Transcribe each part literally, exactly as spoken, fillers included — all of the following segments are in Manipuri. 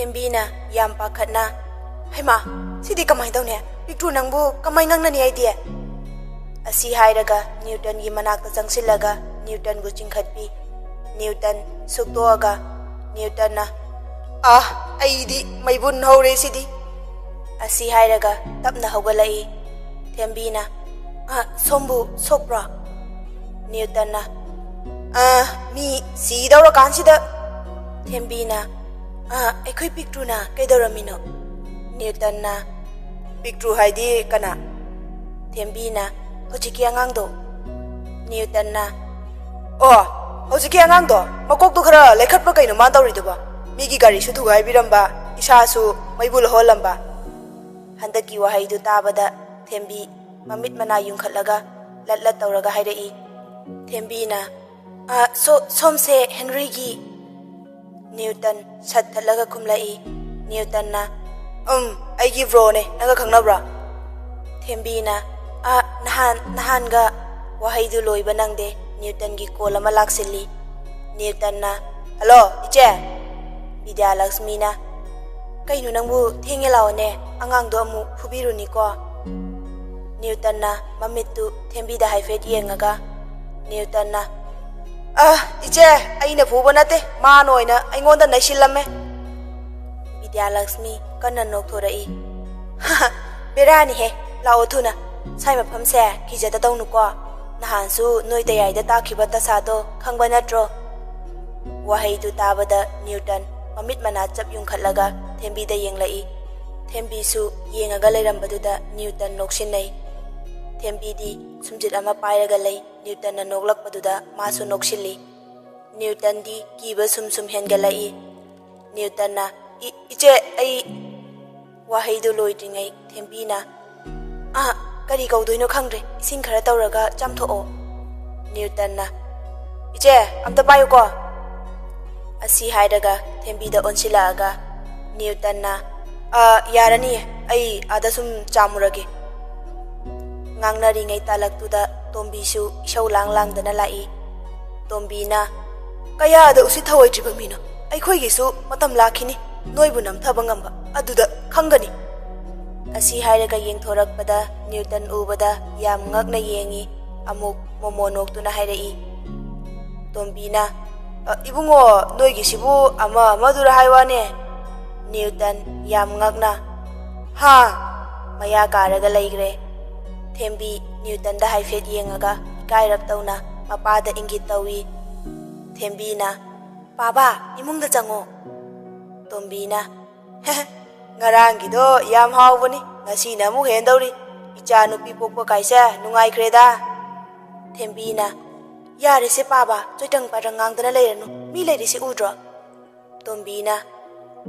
ꯊꯦꯝꯕꯤꯅ ꯌꯥꯝ ꯄꯥꯈꯠꯅ, "ꯍꯩꯃꯥ, ꯁꯤꯗꯤ ꯀꯃꯥꯏꯅ ꯇꯧꯅꯤ? ꯄꯤꯛꯇ꯭ꯔꯨ ꯅꯪꯕꯨ ꯀꯃꯥꯏ ꯉꯥꯡꯅꯅꯤ ꯑꯩꯗꯤ?" ꯑꯁꯤ ꯍꯥꯏꯔꯒ ꯅ꯭ꯌꯨꯇꯟꯒꯤ ꯃꯅꯥꯛꯇ ꯆꯪꯁꯤꯜꯂꯒ ꯅ꯭ꯌꯨꯇꯟꯕꯨ ꯆꯤꯡꯈꯠꯄꯤ꯫ ꯅ꯭ꯌꯨꯇꯟ ꯁꯨꯛꯇꯣꯛꯑꯒ ꯅ꯭ꯌꯨꯇꯟꯅ, "ꯑꯥ, ꯑꯩꯗꯤ ꯃꯩꯕꯨꯟ ꯍꯧꯔꯦ ꯁꯤꯗꯤ!" ꯑꯁꯤ ꯍꯥꯏꯔꯒ ꯇꯞꯅ ꯍꯧꯒꯠꯂꯛꯏ꯫ ꯊꯦꯝꯕꯤꯅ, "ꯑ, ꯁꯣꯝꯕꯨ ꯁꯣꯛꯄ꯭ꯔꯣ?" ꯅ꯭ꯌꯨꯇꯟꯅ, "ꯑ, ꯃꯤ ꯁꯤꯗꯧꯔꯀꯥꯟꯁꯤꯗ!" ꯊꯦꯝꯕꯤꯅ, "ꯑ, ꯑꯩꯈꯣꯏ ꯄꯤꯛꯇ꯭ꯔꯨꯅ ꯀꯩꯗꯧꯔꯝꯃꯤꯅꯣ?" ꯅ꯭ꯌꯨꯇꯟꯅ, "ꯄꯤꯛꯇ꯭ꯔꯨ ꯍꯥꯏꯗꯤ ꯀꯅꯥ?" ꯊꯦꯝꯕꯤꯅ, "ꯍꯧꯖꯤꯛꯀꯤ ꯑꯉꯥꯡꯗꯣ꯫" ꯅ꯭ꯌꯨꯇꯟꯅ, "ꯑꯣ, ꯍꯧꯖꯤꯛꯀꯤ ꯑꯉꯥꯡꯗꯣ? ꯃꯀꯣꯛꯇꯣ ꯈꯔ ꯂꯩꯈꯠꯄ ꯀꯩꯅꯣ ꯃꯥ ꯇꯧꯔꯤꯗꯨꯕꯣ? ꯃꯤꯒꯤ ꯒꯥꯔꯤꯁꯨ ꯊꯨꯒꯥꯏꯕꯤꯔꯝꯕ, ꯏꯁꯥꯁꯨ ꯃꯩꯕꯨ ꯂꯧꯍꯜꯂꯝꯕ?" ꯍꯟꯗꯛꯀꯤ ꯋꯥꯍꯩꯗꯨ ꯇꯥꯕꯗ ꯊꯦꯝꯕꯤ ꯃꯃꯤꯠ ꯃꯅꯥ ꯌꯨꯡꯈꯠꯂꯒ ꯂꯠ ꯂꯠ ꯇꯧꯔꯒ ꯍꯥꯏꯔꯛꯏ꯫ ꯊꯦꯝꯕꯤꯅ, "ꯑ, ꯁꯣ-, ꯁꯣꯝꯁꯦ ꯍꯦꯟꯔꯤꯒꯤ?" ꯅ꯭ꯌꯨꯇꯟ ꯁꯠ ꯊꯠꯂꯒ ꯈꯨꯝꯂꯛꯏ꯫ ꯅ꯭ꯌꯨꯇꯟꯅ, "ꯎꯝ, ꯑꯩꯒꯤ ꯕ꯭ꯔꯣꯅꯦ, ꯅꯪꯒ ꯈꯪꯅꯕ꯭ꯔꯣ?" ꯊꯦꯝꯕꯤꯅ, "ꯑ, ꯅꯍꯥꯟ, ꯅꯍꯥꯟꯒ꯫" ꯋꯥꯍꯩꯗꯨ ꯂꯣꯏꯕ ꯅꯪꯗꯦ, ꯅ꯭ꯌꯨꯇꯟꯒꯤ ꯀꯣꯜ ꯑꯃ ꯂꯥꯛꯁꯤꯜꯂꯤ꯫ ꯅ꯭ꯌꯨꯇꯟꯅ, "ꯍꯜꯂꯣ, ꯏꯆꯦ!" ꯕꯤꯗ꯭ꯌꯥꯂꯛꯁꯃꯤꯅ, "ꯀꯩꯅꯣ ꯅꯪꯕꯨ? ꯊꯦꯡꯉꯦ, ꯂꯥꯛꯑꯣꯅꯦ, ꯑꯉꯥꯡꯗꯣ ꯑꯃꯨꯛ ꯐꯨꯕꯤꯔꯨꯅꯤꯀꯣ꯫" ꯅ꯭ꯌꯨꯇꯟꯅ ꯃꯃꯤꯠꯇꯨ ꯊꯦꯝꯕꯤꯗ ꯍꯥꯏꯐꯦꯠ ꯌꯦꯡꯉꯒ, ꯅ꯭ꯌꯨꯇꯟꯅ, "ꯑ, ꯏꯆꯦ, ꯑꯩꯅ ꯐꯨꯕ ꯅꯠꯇꯦ, ꯃꯥꯅ ꯑꯣꯏꯅ ꯑꯩꯉꯣꯟꯗ ꯅꯩꯁꯤꯜꯂꯝꯃꯦ꯫" ꯕꯤꯗ꯭ꯌꯥꯂꯛꯁꯃꯤ ꯀꯟꯅ ꯅꯣꯛꯊꯣꯔꯛꯏ꯫ "ꯕꯦꯔꯥꯅꯤꯍꯦ, ꯂꯥꯛꯑꯣ ꯊꯨꯅ꯫ ꯁ꯭ꯋꯥꯏ ꯃꯐꯝꯁꯦ ꯀꯤꯖꯗꯗꯧꯅꯨꯀꯣ꯫ ꯅꯍꯥꯟꯁꯨ ꯅꯣꯏ ꯇꯌꯥꯏꯗ ꯇꯥꯈꯤꯕ ꯇꯁꯥꯗꯣ ꯈꯪꯕ ꯅꯠꯇ꯭ꯔꯣ?" ꯋꯥꯍꯩꯗꯨ ꯇꯥꯕꯗ ꯅ꯭ꯌꯨꯇꯟ ꯃꯃꯤꯠ ꯃꯅꯥ ꯆꯞ ꯌꯨꯡꯈꯠꯂꯒ ꯊꯦꯝꯕꯤꯗ ꯌꯦꯡꯂꯛꯏ꯫ ꯊꯦꯝꯕꯤꯁꯨ ꯌꯦꯡꯉꯒ ꯂꯩꯔꯝꯕꯗꯨꯗ ꯅ꯭ꯌꯨꯇꯟ ꯅꯣꯛꯁꯤꯟꯅꯩ꯫ ꯊꯦꯝꯕꯤꯗꯤ ꯁꯨꯝꯖꯤꯠ ꯑꯃ ꯄꯥꯏꯔꯒ ꯂꯩ꯫ ꯅ꯭ꯌꯨꯇꯟꯅ ꯅꯣꯛꯂꯛꯄꯗꯨꯗ ꯃꯥꯁꯨ ꯅꯣꯛꯁꯤꯜꯂꯤ꯫ ꯅ꯭ꯌꯨꯇꯟꯗꯤ ꯀꯤꯕ ꯁꯨꯝ ꯁꯨꯝ ꯍꯦꯟꯒꯠꯂꯛꯏ꯫ ꯅ꯭ꯌꯨꯇꯟꯅ, "ꯏ-, ꯏꯆꯦ, ꯑꯩ꯫" ꯋꯥꯍꯩꯗꯨ ꯂꯣꯏꯗ꯭ꯔꯤꯉꯩ ꯊꯦꯝꯕꯤꯅ, "ꯑ, ꯀꯔꯤ ꯀꯧꯗꯣꯏꯅꯣ ꯈꯪꯗ꯭ꯔꯦ, ꯏꯁꯤꯡ ꯈꯔ ꯇꯧꯔꯒ ꯆꯥꯝꯊꯣꯛꯑꯣ꯫" ꯅ꯭ꯌꯨꯇꯟꯅ, "ꯏꯆꯦ, ꯑꯝꯇ ꯄꯥꯏꯌꯨꯀꯣ꯫" ꯑꯁꯤ ꯍꯥꯏꯔꯒ ꯊꯦꯝꯕꯤꯗ ꯑꯣꯟꯁꯤꯜꯂꯛꯑꯒ ꯅ꯭ꯌꯨꯇꯟꯅ, "ꯑ, ꯌꯥꯔꯅꯤꯌꯦ, ꯑꯩ ꯑꯥꯗ ꯁꯨꯝ ꯆꯥꯝꯃꯨꯔꯒꯦ꯫" ꯉꯥꯡꯅꯔꯤꯉꯩ ꯇꯥꯂꯛꯇꯨꯗ ꯇꯣꯝꯕꯤꯁꯨ ꯏꯁꯧ ꯂꯥꯡ ꯂꯥꯡꯗꯅ ꯂꯥꯛꯏ꯫ ꯇꯣꯝꯕꯤꯅ, "ꯀꯌꯥꯗ ꯎꯁꯤꯠ ꯊꯑꯣꯏꯗ꯭ꯔꯤꯕ ꯃꯤꯅꯣ? ꯑꯩꯈꯣꯏꯒꯤꯁꯨ ꯃꯇꯝ ꯂꯥꯛꯈꯤꯅꯤ꯫ ꯅꯣꯏꯕꯨ ꯅꯝꯊꯕ ꯉꯝꯕ ꯑꯗꯨꯗ ꯈꯪꯒꯅꯤ꯫ ꯑꯁꯤ ꯍꯥꯏꯔꯒ ꯌꯦꯡꯊꯣꯔꯛꯄꯗ ꯅ꯭ꯌꯨꯇꯟ ꯎꯕꯗ ꯌꯥꯝ ꯉꯛꯅ ꯌꯦꯡꯏ꯫ ꯑꯃꯨꯛ ꯃꯣꯃꯣ ꯅꯣꯛꯇꯨꯅ ꯍꯥꯏꯔꯛꯏ, ꯇꯣꯝꯕꯤꯅ, "ꯑ, ꯏꯕꯨꯡꯉꯣ, ꯅꯣꯏꯒꯤꯁꯤꯕꯨ ꯑꯃ ꯑꯃꯗꯨꯔ ꯍꯥꯏ ꯋꯥꯅꯦ?" ꯅ꯭ꯌꯨꯇꯟ ꯌꯥꯝ ꯉꯛꯅ, "ꯍꯥ?" ꯃꯌꯥ ꯀꯥꯔꯒ ꯂꯩꯈ꯭ꯔꯦ꯫ ꯊꯦꯝꯕꯤ ꯅ꯭ꯌꯨꯇꯟꯗ ꯍꯥꯏꯐꯦꯠ ꯌꯦꯡꯉꯒ ꯏꯀꯥꯏꯔꯞ ꯇꯧꯅ ꯃꯄꯥꯗ ꯏꯪꯒꯤꯠ ꯇꯧꯏ꯫ ꯊꯦꯝꯕꯤꯅ, "ꯄꯥꯕ, ꯏꯃꯨꯡꯗ ꯆꯪꯉꯣ꯫" ꯇꯣꯝꯕꯤꯅ, "ꯉꯔꯥꯡꯒꯤꯗꯣ ꯌꯥꯝ ꯍꯥꯎꯕꯅꯤ, ꯉꯁꯤꯅ ꯑꯃꯨꯛ ꯍꯦꯟꯗꯧꯔꯤ꯫ ꯏꯆꯥ ꯅꯨꯄꯤ ꯄꯣꯛꯄ ꯀꯥꯏꯁꯦ ꯅꯨꯡꯉꯥꯏꯈ꯭ꯔꯦꯗ꯫" ꯊꯦꯝꯕꯤꯅ, "ꯌꯥꯔꯦꯁꯦ ꯄꯥꯕ, ꯆꯣꯏꯇꯪ ꯄꯥꯇꯪ ꯉꯥꯡꯗꯅ ꯂꯩꯔꯅꯨ, ꯃꯤ ꯂꯩꯔꯤꯁꯦ ꯎꯗ꯭ꯔꯣ?" ꯇꯣꯝꯕꯤꯅ,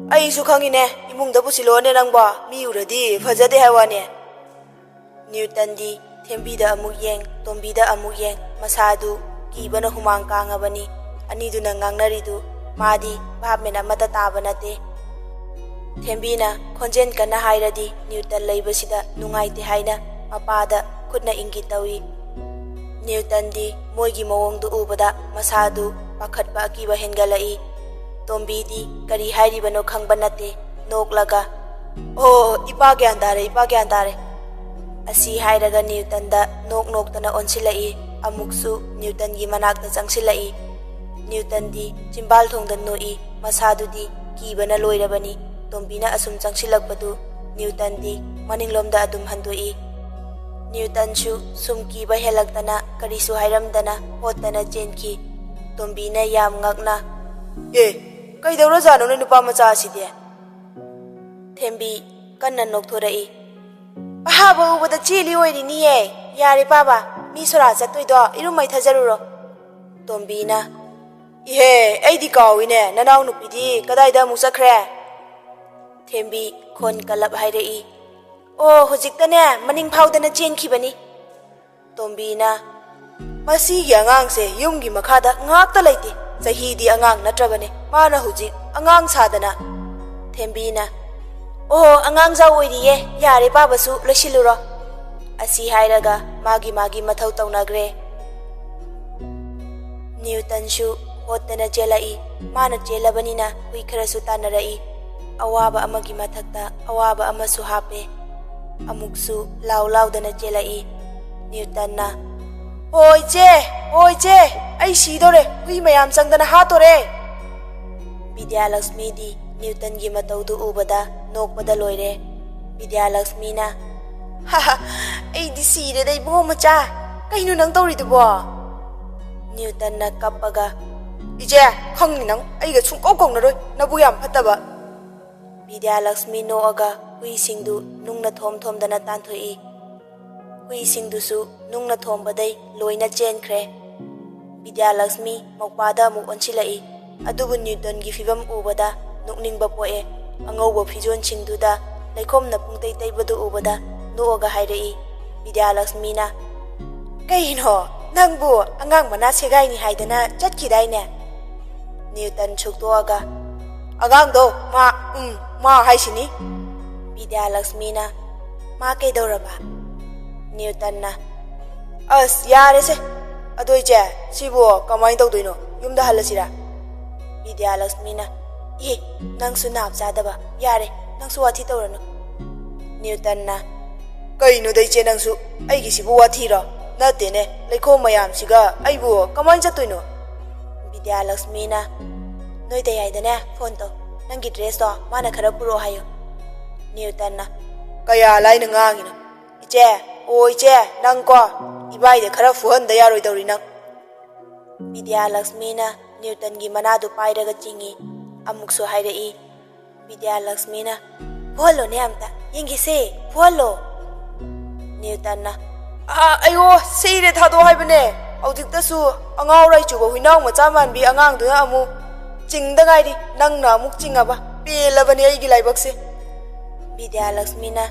"ꯑꯩꯁꯨ ꯈꯪꯉꯤꯅꯦ, ꯏꯃꯨꯡꯗ ꯄꯨꯁꯤꯜꯂꯣꯅꯦ ꯅꯪꯕꯣ, ꯃꯤ ꯎꯔꯗꯤ ꯐꯖꯗꯦ ꯍꯥꯏ ꯋꯥꯅꯦ꯫" ꯅ꯭ꯌꯨꯇꯟꯗꯤ ꯊꯦꯝꯕꯤꯗ ꯑꯃꯨꯛ ꯌꯦꯡ, ꯇꯣꯝꯕꯤꯗ ꯑꯃꯨꯛ ꯌꯦꯡ, ꯃꯁꯥꯗꯨ ꯀꯤꯕꯅ ꯍꯨꯃꯥꯡ ꯀꯥꯡꯉꯕꯅꯤ꯫ ꯑꯅꯤꯗꯨꯅ ꯉꯥꯡꯅꯔꯤꯗꯨ ꯃꯥꯗꯤ ꯚꯥꯞ ꯃꯦꯟ ꯑꯃꯠꯇ ꯇꯥꯕ ꯅꯠꯇꯦ꯫ ꯊꯦꯝꯕꯤꯅ ꯈꯣꯟꯖꯦꯜ ꯀꯟꯅ ꯍꯥꯏꯔꯗꯤ ꯅ꯭ꯌꯨꯇꯟ ꯂꯩꯕꯁꯤꯗ ꯅꯨꯡꯉꯥꯏꯇꯦ ꯍꯥꯏꯅ ꯃꯄꯥꯗ ꯈꯨꯠꯅ ꯏꯪꯒꯤꯠ ꯇꯧꯏ꯫ ꯅ꯭ꯌꯨꯇꯟꯗꯤ ꯃꯣꯏꯒꯤ ꯃꯑꯣꯡꯗꯨ ꯎꯕꯗ ꯃꯁꯥꯗꯨ ꯄꯥꯈꯠꯄ ꯑꯀꯤꯕ ꯍꯦꯟꯒꯠꯂꯛꯏ꯫ ꯇꯣꯝꯕꯤꯗꯤ ꯀꯔꯤ ꯍꯥꯏꯔꯤꯕꯅꯣ ꯈꯪꯕ ꯅꯠꯇꯦ꯫ ꯅꯣꯛꯂꯒ, "ꯑꯣ, ꯏꯄꯥ ꯒ꯭ꯌꯥꯟ ꯇꯥꯔꯦ, ꯏꯄꯥ ꯒ꯭ꯌꯥꯟ ꯇꯥꯔꯦ꯫" ꯑꯁꯤ ꯍꯥꯏꯔꯒ ꯅ꯭ꯌꯨꯇꯟꯗ ꯅꯣꯛ ꯅꯣꯛꯇꯅ ꯑꯣꯟꯁꯤꯜꯂꯛꯏ꯫ ꯑꯃꯨꯛꯁꯨ ꯅ꯭ꯌꯨꯇꯟꯒꯤ ꯃꯅꯥꯛꯇ ꯆꯪꯁꯤꯜꯂꯛꯏ꯫ ꯅ꯭ꯌꯨꯇꯟꯗꯤ ꯆꯤꯝꯕꯥꯜ ꯊꯣꯡꯗ ꯅꯣꯛꯏ, ꯃꯁꯥꯗꯨꯗꯤ ꯀꯤꯕꯅ ꯂꯣꯏꯔꯕꯅꯤ꯫ ꯇꯣꯝꯕꯤꯅ ꯑꯁꯨꯝ ꯆꯪꯁꯤꯜꯂꯛꯄꯗꯨ ꯅ꯭ꯌꯨꯇꯟꯗꯤ ꯃꯅꯤꯡꯂꯣꯝꯗ ꯑꯗꯨꯝ ꯍꯟꯗꯣꯛꯏ꯫ ꯅ꯭ꯌꯨꯇꯟꯁꯨ ꯁꯨꯝ ꯀꯤꯕ ꯍꯦꯜꯂꯛꯇꯅ ꯀꯔꯤꯁꯨ ꯍꯥꯏꯔꯝꯗꯅ ꯍꯣꯠꯇꯅ ꯆꯦꯟꯈꯤ꯫ ꯇꯣꯝꯕꯤꯅ ꯌꯥꯝ ꯉꯛꯅ, "ꯑꯦ, ꯀꯩꯗꯧꯔꯖꯥꯠꯅꯣ ꯅꯣꯏ ꯅꯨꯄꯥ ꯃꯆꯥ ꯑꯁꯤꯗꯤ?" ꯊꯦꯝꯕꯤ ꯀꯟꯅ ꯅꯣꯛꯊꯣꯔꯛꯏ꯫ "ꯑꯍꯥꯕ ꯎꯕꯗ ꯆꯦꯜꯂꯤ ꯑꯣꯏꯔꯤꯅꯤꯌꯦ꯫ ꯌꯥꯔꯦ ꯄꯥꯕ, ꯃꯤ ꯁꯣꯔꯥ ꯆꯠꯇꯣꯏꯗꯣ ꯏꯔꯨ ꯃꯩꯊꯖꯔꯨꯔꯣ꯫" ꯇꯣꯝꯕꯤꯅ, "ꯏꯍꯦ, ꯑꯩꯗꯤ ꯀꯥꯎꯏꯅꯦ, ꯅꯅꯥꯎ ꯅꯨꯄꯤꯗꯤ ꯀꯗꯥꯏꯗ ꯑꯃꯨꯛ ꯆꯠꯈ꯭ꯔꯦ?" ꯊꯦꯝꯕꯤ ꯈꯣꯟ ꯀꯜꯂꯞ ꯍꯥꯏꯔꯛꯏ, "ꯑꯣ, ꯍꯧꯖꯤꯛꯇꯅꯦ ꯃꯅꯤꯡ ꯐꯥꯎꯗꯅ ꯆꯦꯟꯈꯤꯕꯅꯤ꯫" ꯇꯣꯝꯕꯤꯅ, "ꯃꯁꯤꯒꯤ ꯑꯉꯥꯡꯁꯦ ꯌꯨꯝꯒꯤ ꯃꯈꯥꯗ ꯉꯥꯛꯇ ꯂꯩꯇꯦ꯫ ꯆꯍꯤꯗꯤ ꯑꯉꯥꯡ ꯅꯠꯇ꯭ꯔꯕꯅꯦ, ꯃꯥꯅ ꯍꯧꯖꯤꯛ ꯑꯉꯥꯡ ꯁꯥꯗꯅ꯫" ꯊꯦꯝꯕꯤꯅ, "ꯑꯣꯍꯣ, ꯑꯉꯥꯡꯖꯥꯎ ꯑꯣꯏꯔꯤꯌꯦ, ꯌꯥꯔꯦ ꯄꯥꯕꯁꯨ ꯂꯣꯏꯁꯤꯜꯂꯨꯔꯣ꯫" ꯑꯁꯤ ꯍꯥꯏꯔꯒ ꯃꯥꯒꯤ ꯃꯥꯒꯤ ꯃꯊꯧ ꯇꯧꯅꯈ꯭ꯔꯦ꯫ ꯅ꯭ꯌꯨꯇꯟꯁꯨ ꯍꯣꯠꯇꯅ ꯆꯦꯜꯂꯛꯏ꯫ ꯃꯥꯅ ꯆꯦꯜꯂꯕꯅꯤꯅ ꯍꯨꯏ ꯈꯔꯁꯨ ꯇꯥꯟꯅꯔꯛꯏ꯫ ꯑꯋꯥꯕ ꯑꯃꯒꯤ ꯃꯊꯛꯇ ꯑꯋꯥꯕ ꯑꯃꯁꯨ ꯍꯥꯞꯄꯦ꯫ ꯑꯃꯨꯛꯁꯨ ꯂꯥꯎ ꯂꯥꯎꯗꯅ ꯆꯦꯜꯂꯛꯏ꯫ ꯅ꯭ꯌꯨꯇꯟꯅ, "ꯍꯣꯏ ꯆꯦ, ꯍꯣꯏ ꯆꯦ, ꯑꯩ ꯁꯤꯗꯣꯔꯦ, ꯍꯨꯏ ꯃꯌꯥꯝ ꯆꯪꯗꯅ ꯍꯥꯠꯇꯣꯔꯦ!" ꯕꯤꯗ꯭ꯌꯥꯂꯛꯁꯃꯤꯗꯤ ꯅ꯭ꯌꯨꯇꯟꯒꯤ ꯃꯇꯧꯗꯨ ꯎꯕꯗ ꯅꯣꯛꯄꯗ ꯂꯣꯏꯔꯦ꯫ ꯕꯤꯗ꯭ꯌꯥꯂꯛꯁꯃꯤꯅ, "ꯍꯥꯍꯥ, ꯑꯩꯗꯤ ꯁꯤꯔꯦꯗ ꯏꯕꯨꯡꯉꯣ ꯃꯆꯥ꯫ ꯀꯩꯅꯣ ꯅꯪ ꯇꯧꯔꯤꯗꯨꯕꯣ?" ꯅ꯭ꯌꯨꯇꯟꯅ ꯀꯞꯄꯒ, "ꯏꯆꯦ, ꯈꯪꯅꯤ ꯅꯪ, ꯑꯩꯒ ꯁꯨꯡꯀꯧ ꯀꯧꯅꯔꯣꯏ, ꯅꯕꯨ ꯌꯥꯝ ꯐꯠꯇꯕ꯫" ꯕꯤꯗ꯭ꯌꯥꯂꯛꯁꯃꯤ ꯅꯣꯛꯑꯒ ꯍꯨꯏꯁꯤꯡꯗꯨ ꯅꯨꯡꯅ ꯊꯣꯝ ꯊꯣꯝꯗꯅ ꯇꯥꯟꯊꯣꯛꯏ꯫ ꯍꯨꯏꯁꯤꯡꯗꯨꯁꯨ ꯅꯨꯡꯅ ꯊꯣꯝꯕꯗꯩ ꯂꯣꯏꯅ ꯆꯦꯟꯈ꯭ꯔꯦ꯫ ꯕꯤꯗ꯭ꯌꯥꯂꯛꯁꯃꯤ ꯃꯧꯄꯥꯗ ꯑꯃꯨꯛ ꯑꯣꯟꯁꯤꯜꯂꯛꯏ꯫ ꯑꯗꯨꯕꯨ ꯅ꯭ꯌꯨꯇꯟꯒꯤ ꯐꯤꯕꯝ ꯎꯕꯗ ꯅꯣꯛꯅꯤꯡꯕ ꯄꯣꯛꯑꯦ꯫ ꯑꯉꯧꯕ ꯐꯤꯖꯣꯜꯁꯤꯡꯗꯨꯗ ꯂꯩꯈꯣꯝꯅ ꯄꯨꯡꯇꯩ ꯇꯩꯕꯗꯨ ꯎꯕꯗ ꯅꯣꯛꯑꯒ ꯍꯥꯏꯔꯛꯏ꯫ ꯕꯤꯗ꯭ꯌꯥꯂꯛꯁꯃꯤꯅ, "ꯀꯩꯅꯣ, ꯅꯪꯕꯨ ꯑꯉꯥꯡ ꯃꯅꯥ ꯁꯦꯒꯥꯏꯅꯤ ꯍꯥꯏꯗꯅ ꯆꯠꯈꯤꯗꯥꯏꯅꯦ?" ꯅ꯭ꯌꯨꯇꯟ ꯁꯨꯛꯇꯣꯛꯑꯒ, "ꯑꯉꯥꯡꯗꯣ, ꯃꯥ, ꯎꯝ, ꯃꯥ ꯍꯥꯏꯁꯤꯅꯤ꯫" ꯕꯤꯗ꯭ꯌꯥꯂꯛꯁꯃꯤꯅ, "ꯃꯥ ꯀꯩꯗꯧꯔꯕ?" ꯅ꯭ꯌꯨꯇꯟꯅ, "ꯑꯁ, ꯌꯥꯔꯦꯁꯦ꯫ ꯑꯗꯣ ꯏꯆꯦ, ꯁꯤꯕꯨ ꯀꯃꯥꯏꯅ ꯇꯧꯗꯣꯏꯅꯣ? ꯌꯨꯝꯗ ꯍꯜꯂꯁꯤꯔꯥ?" ꯕꯤꯗ꯭ꯌꯥꯂꯛꯁꯃꯤꯅ, "ꯑꯦ, ꯅꯪꯁꯨ ꯅꯥꯞ ꯆꯥꯗꯕ꯫ ꯌꯥꯔꯦ, ꯅꯪꯁꯨ ꯋꯥꯊꯤ ꯇꯧꯔꯅꯨ꯫" ꯅ꯭ꯌꯨꯇꯟꯅ, "ꯀꯩꯅꯣꯗ ꯏꯆꯦ ꯅꯪꯁꯨ, ꯑꯩꯒꯤꯁꯤꯕꯨ ꯋꯥꯊꯤꯔꯣ? ꯅꯠꯇꯦꯅꯦ, ꯂꯩꯈꯣꯝ ꯃꯌꯥꯝꯁꯤꯒ ꯑꯩꯕꯨ ꯀꯃꯥꯏꯅ ꯆꯠꯇꯣꯏꯅꯣ?" ꯕꯤꯗ꯭ꯌꯥꯂꯛꯁꯃꯤꯅ, "ꯅꯣꯏ ꯗꯌꯥꯏꯗꯅꯦ ꯐꯣꯟ ꯇꯧ꯫ ꯅꯪꯒꯤ ꯗ꯭ꯔꯦꯁꯇꯣ ꯃꯥꯅ ꯈꯔ ꯄꯨꯔꯛꯑꯣ ꯍꯥꯏꯌꯨ꯫" ꯅ꯭ꯌꯨꯇꯟꯅ, "ꯀꯌꯥ ꯂꯥꯏꯅ ꯉꯥꯡꯉꯤꯅꯣ? ꯏꯆꯦ, ꯑꯣ ꯏꯆꯦ, ꯅꯪꯀꯣ, ꯏꯕꯥꯏꯗ ꯈꯔ ꯐꯨꯍꯟꯗ ꯌꯥꯔꯣꯏꯗꯧꯔꯤ ꯅꯪ꯫" ꯕꯤꯗ꯭ꯌꯥꯂꯛꯁꯃꯤꯅ ꯅ꯭ꯌꯨꯇꯟꯒꯤ ꯃꯅꯥꯗꯨ ꯄꯥꯏꯔꯒ ꯆꯤꯡꯏ꯫ ꯑꯃꯨꯛꯁꯨ ꯍꯥꯏꯔꯛꯏ꯫ ꯕꯤꯗ꯭ꯌꯥꯂꯛꯁꯃꯤꯅ, "ꯐꯨꯍꯜꯂꯣꯅꯦ ꯑꯝꯇ, ꯌꯦꯡꯒꯦꯁꯦ, ꯐꯨꯍꯜꯂꯣ꯫" ꯅ꯭ꯌꯨꯇꯟꯅ, "ꯑꯥ, ꯑꯌꯣ, ꯁꯤꯔꯦ, ꯊꯥꯗꯣꯛ ꯍꯥꯏꯕꯅꯦ꯫ ꯍꯧꯖꯤꯛꯇꯁꯨ ꯑꯉꯥꯎ ꯔꯥꯏꯆꯨꯕ ꯍꯨꯏꯅꯥꯎ ꯃꯆꯥ ꯃꯥꯟꯕꯤ ꯑꯉꯥꯡꯗꯨꯅ ꯑꯃꯨꯛ ꯆꯤꯡꯗ ꯉꯥꯏꯔꯤ, ꯅꯪꯅ ꯑꯃꯨꯛ ꯆꯤꯡꯉꯕ꯫ ꯄꯦꯜꯂꯕꯅꯤ ꯑꯩꯒꯤ ꯂꯥꯏꯕꯛꯁꯦ꯫" ꯕꯤꯗ꯭ꯌꯥꯂꯛꯁꯃꯤꯅ,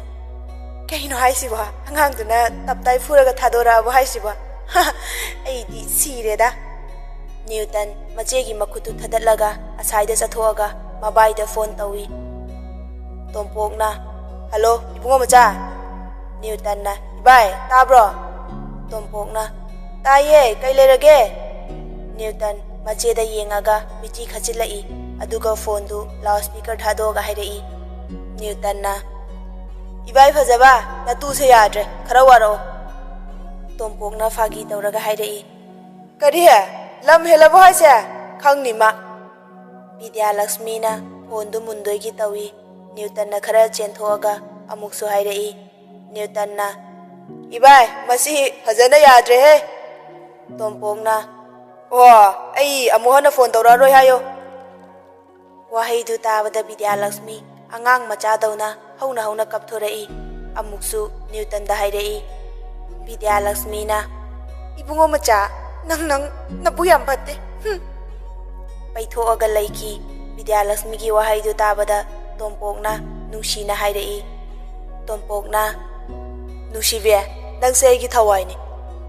"ꯀꯩꯅꯣ ꯍꯥꯏꯁꯤꯕꯣ? ꯑꯉꯥꯡꯗꯨꯅ ꯇꯞꯇꯥꯏ ꯐꯨꯔꯒ ꯊꯥꯗꯣꯔꯛꯑꯕꯣ ꯍꯥꯏꯁꯤꯕꯣ? ꯑꯩꯗꯤ ꯁꯤꯔꯦꯗ꯫" ꯅ꯭ꯌꯨꯇꯟ ꯃꯆꯦꯒꯤ ꯃꯈꯨꯠꯇꯨ ꯊꯗꯠꯂꯒ ꯑꯁꯥꯏꯗ ꯆꯠꯊꯣꯛꯑꯒ ꯃꯕꯥꯏꯗ ꯐꯣꯟ ꯇꯧꯏ꯫ ꯇꯣꯝꯄꯣꯛꯅ, "ꯍꯜꯂꯣ, ꯏꯕꯨꯡꯉꯣ ꯃꯆꯥ?" ꯅ꯭ꯌꯨꯇꯟꯅ, "ꯏꯕꯥꯏ, ꯇꯥꯕ꯭ꯔꯣ?" ꯇꯣꯝꯄꯣꯛꯅ, "ꯇꯥꯏꯌꯦ, ꯀꯩ ꯂꯩꯔꯒꯦ?" ꯅ꯭ꯌꯨꯇꯟ ꯃꯆꯦꯗ ꯌꯦꯡꯉꯒ ꯃꯤꯆꯤ ꯈꯠꯆꯤꯜꯂꯛꯏ꯫ ꯑꯗꯨꯒ ꯐꯣꯟꯗꯨ ꯂꯥꯎꯗ ꯁ꯭ꯄꯤꯀꯔ ꯊꯥꯗꯣꯛꯑꯒ ꯍꯥꯏꯔꯛꯏ꯫ ꯅ꯭ꯌꯨꯇꯟꯅ, "ꯏꯕꯥꯏ ꯐꯖꯕ, ꯅꯇꯨꯁꯦ ꯌꯥꯗ꯭ꯔꯦ, ꯈꯔ ꯋꯥꯔꯛꯑꯣ꯫" ꯇꯣꯝꯄꯣꯛꯅ ꯐꯥꯒꯤ ꯇꯧꯔꯒ ꯍꯥꯏꯔꯛꯏ, "ꯀꯔꯤ? ꯂꯝ ꯍꯦꯜꯂꯕꯣ ꯍꯥꯏꯁꯦ? ꯈꯪꯅꯤ ꯃꯥ꯫" ꯕꯤꯗ꯭ꯌꯥꯂꯛꯁꯃꯤꯅ ꯐꯣꯟꯗꯨ ꯃꯨꯟꯗꯣꯏꯒꯤ ꯇꯧꯏ꯫ ꯅ꯭ꯌꯨꯇꯟꯅ ꯈꯔ ꯆꯦꯟꯊꯣꯛꯑꯒ ꯑꯃꯨꯛꯁꯨ ꯍꯥꯏꯔꯛꯏ꯫ ꯅ꯭ꯌꯨꯇꯟꯅ, "ꯏꯕꯥꯏ, ꯃꯁꯤ ꯐꯖꯅ ꯌꯥꯗ꯭ꯔꯦꯍꯦ꯫" ꯇꯣꯝꯄꯣꯛꯅ, "ꯑꯣ, ꯑꯩ ꯑꯃꯨꯛ ꯍꯟꯅ ꯐꯣꯟ ꯇꯧꯔꯛꯑꯔꯣꯏ ꯍꯥꯏꯌꯣ꯫" ꯋꯥꯍꯩꯗꯨ ꯇꯥꯕꯗ ꯕꯤꯗ꯭ꯌꯥꯂꯛꯁꯃꯤ ꯑꯉꯥꯡ ꯃꯆꯥꯗꯧꯅ ꯍꯧꯅ ꯍꯧꯅ ꯀꯞꯊꯣꯔꯛꯏ꯫ ꯑꯃꯨꯛꯁꯨ ꯅ꯭ꯌꯨꯇꯟꯗ ꯍꯥꯏꯔꯛꯏ꯫ ꯕꯤꯗ꯭ꯌꯥꯂꯛꯁꯃꯤꯅ, "ꯏꯕꯨꯡꯉꯣ ꯃꯆꯥ, ꯅꯪ, ꯅꯪ, ꯅꯕꯨꯛ ꯌꯥꯝ ꯐꯠꯇꯦ꯫ ꯍꯨꯝ꯫" ꯄꯩꯊꯣꯛꯑꯒ ꯂꯩꯈꯤ꯫ ꯕꯤꯗ꯭ꯌꯥꯂꯛꯁꯃꯤꯒꯤ ꯋꯥꯍꯩꯗꯨ ꯇꯥꯕꯗ ꯇꯣꯝꯄꯣꯛꯅ ꯅꯨꯡꯁꯤꯅ ꯍꯥꯏꯔꯛꯏ꯫ ꯇꯣꯝꯄꯣꯛꯅ, "ꯅꯨꯡꯁꯤꯕꯤ, ꯅꯪꯁꯦ ꯑꯩꯒꯤ ꯊꯋꯥꯏꯅꯤ꯫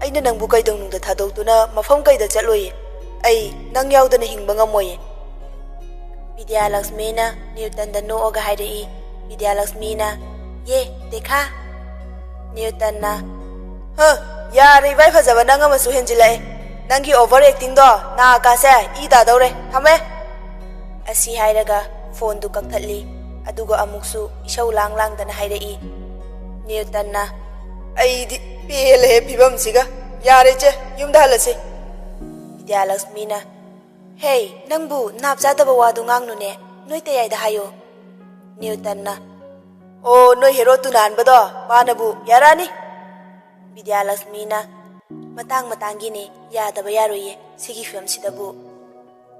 ꯑꯩꯅ ꯅꯪꯕꯨ ꯀꯩꯗꯧꯅꯨꯡꯗ ꯊꯥꯗꯣꯛꯇꯨꯅ ꯃꯐꯝ ꯀꯩꯗ ꯆꯠꯂꯣꯏꯌꯦ꯫ ꯑꯩ ꯅꯪ ꯌꯥꯎꯗꯅ ꯍꯤꯡꯕ ꯉꯝꯃꯣꯏꯌꯦ꯫" ꯕꯤꯗ꯭ꯌꯥꯂꯛꯁꯃꯤꯅ ꯅ꯭ꯌꯨꯇꯟꯗ ꯅꯣꯛꯑꯒ ꯍꯥꯏꯔꯛꯏ꯫ ꯕꯤꯗ꯭ꯌꯥꯂꯛꯁꯃꯤꯅ, "ꯌꯦ, ꯗꯦꯈꯥ?" ꯅ꯭ꯌꯨꯇꯟꯅ, "ꯍ, ꯌꯥꯔꯦ ꯏꯕꯥꯏ ꯐꯖꯕ, ꯅꯪ ꯑꯃꯁꯨ ꯍꯦꯟꯖꯤꯜꯂꯛꯑꯦ꯫ ꯅꯪꯒꯤ ꯑꯣꯚꯔ ꯑꯦꯛꯇꯤꯡꯗꯣ ꯅꯥ ꯀꯥꯁꯦ ꯏ ꯇꯥꯗꯧꯔꯦ꯫ ꯊꯝꯃꯦ꯫" ꯑꯁꯤ ꯍꯥꯏꯔꯒ ꯐꯣꯟꯗꯨ ꯀꯛꯊꯠꯂꯤ꯫ ꯑꯗꯨꯒ ꯑꯃꯨꯛꯁꯨ ꯏꯁꯧ ꯂꯥꯡ ꯂꯥꯡꯗꯅ ꯍꯥꯏꯔꯛꯏ꯫ ꯅ꯭ꯌꯨꯇꯟꯅ, "ꯑꯩꯗꯤ ꯄꯦꯜꯂꯦꯍꯦ ꯐꯤꯕꯝꯁꯤꯒ꯫ ꯌꯥꯔꯦ ꯏꯆꯦ, ꯌꯨꯝꯗ ꯍꯜꯂꯁꯤ꯫" ꯕꯤꯗ꯭ꯌꯥꯂꯛꯁꯃꯤꯅ, "ꯍꯦ, ꯅꯪꯕꯨ ꯅꯥꯞ ꯆꯥꯗꯕ ꯋꯥꯗꯨ ꯉꯥꯡꯅꯨꯅꯦ, ꯅꯣꯏ ꯇꯌꯥꯏꯗ ꯍꯥꯏꯌꯣ꯫" ꯅ꯭ꯌꯨꯇꯟꯅ, "ꯑꯣ, ꯅꯣꯏ ꯍꯦꯔꯣ ꯇꯨꯅꯥꯟꯕꯗꯣ, ꯃꯥꯅꯕꯨ ꯌꯥꯔꯛꯑꯅꯤ꯫" ꯕꯤꯗ꯭ꯌꯥꯂꯛꯁꯃꯤꯅ, "ꯃꯇꯥꯡ ꯃꯇꯥꯡꯒꯤꯅꯤ, ꯌꯥꯗꯕ ꯌꯥꯔꯣꯏꯌꯦ ꯁꯤꯒꯤ ꯐꯤꯂꯝꯁꯤꯗꯕꯨ꯫"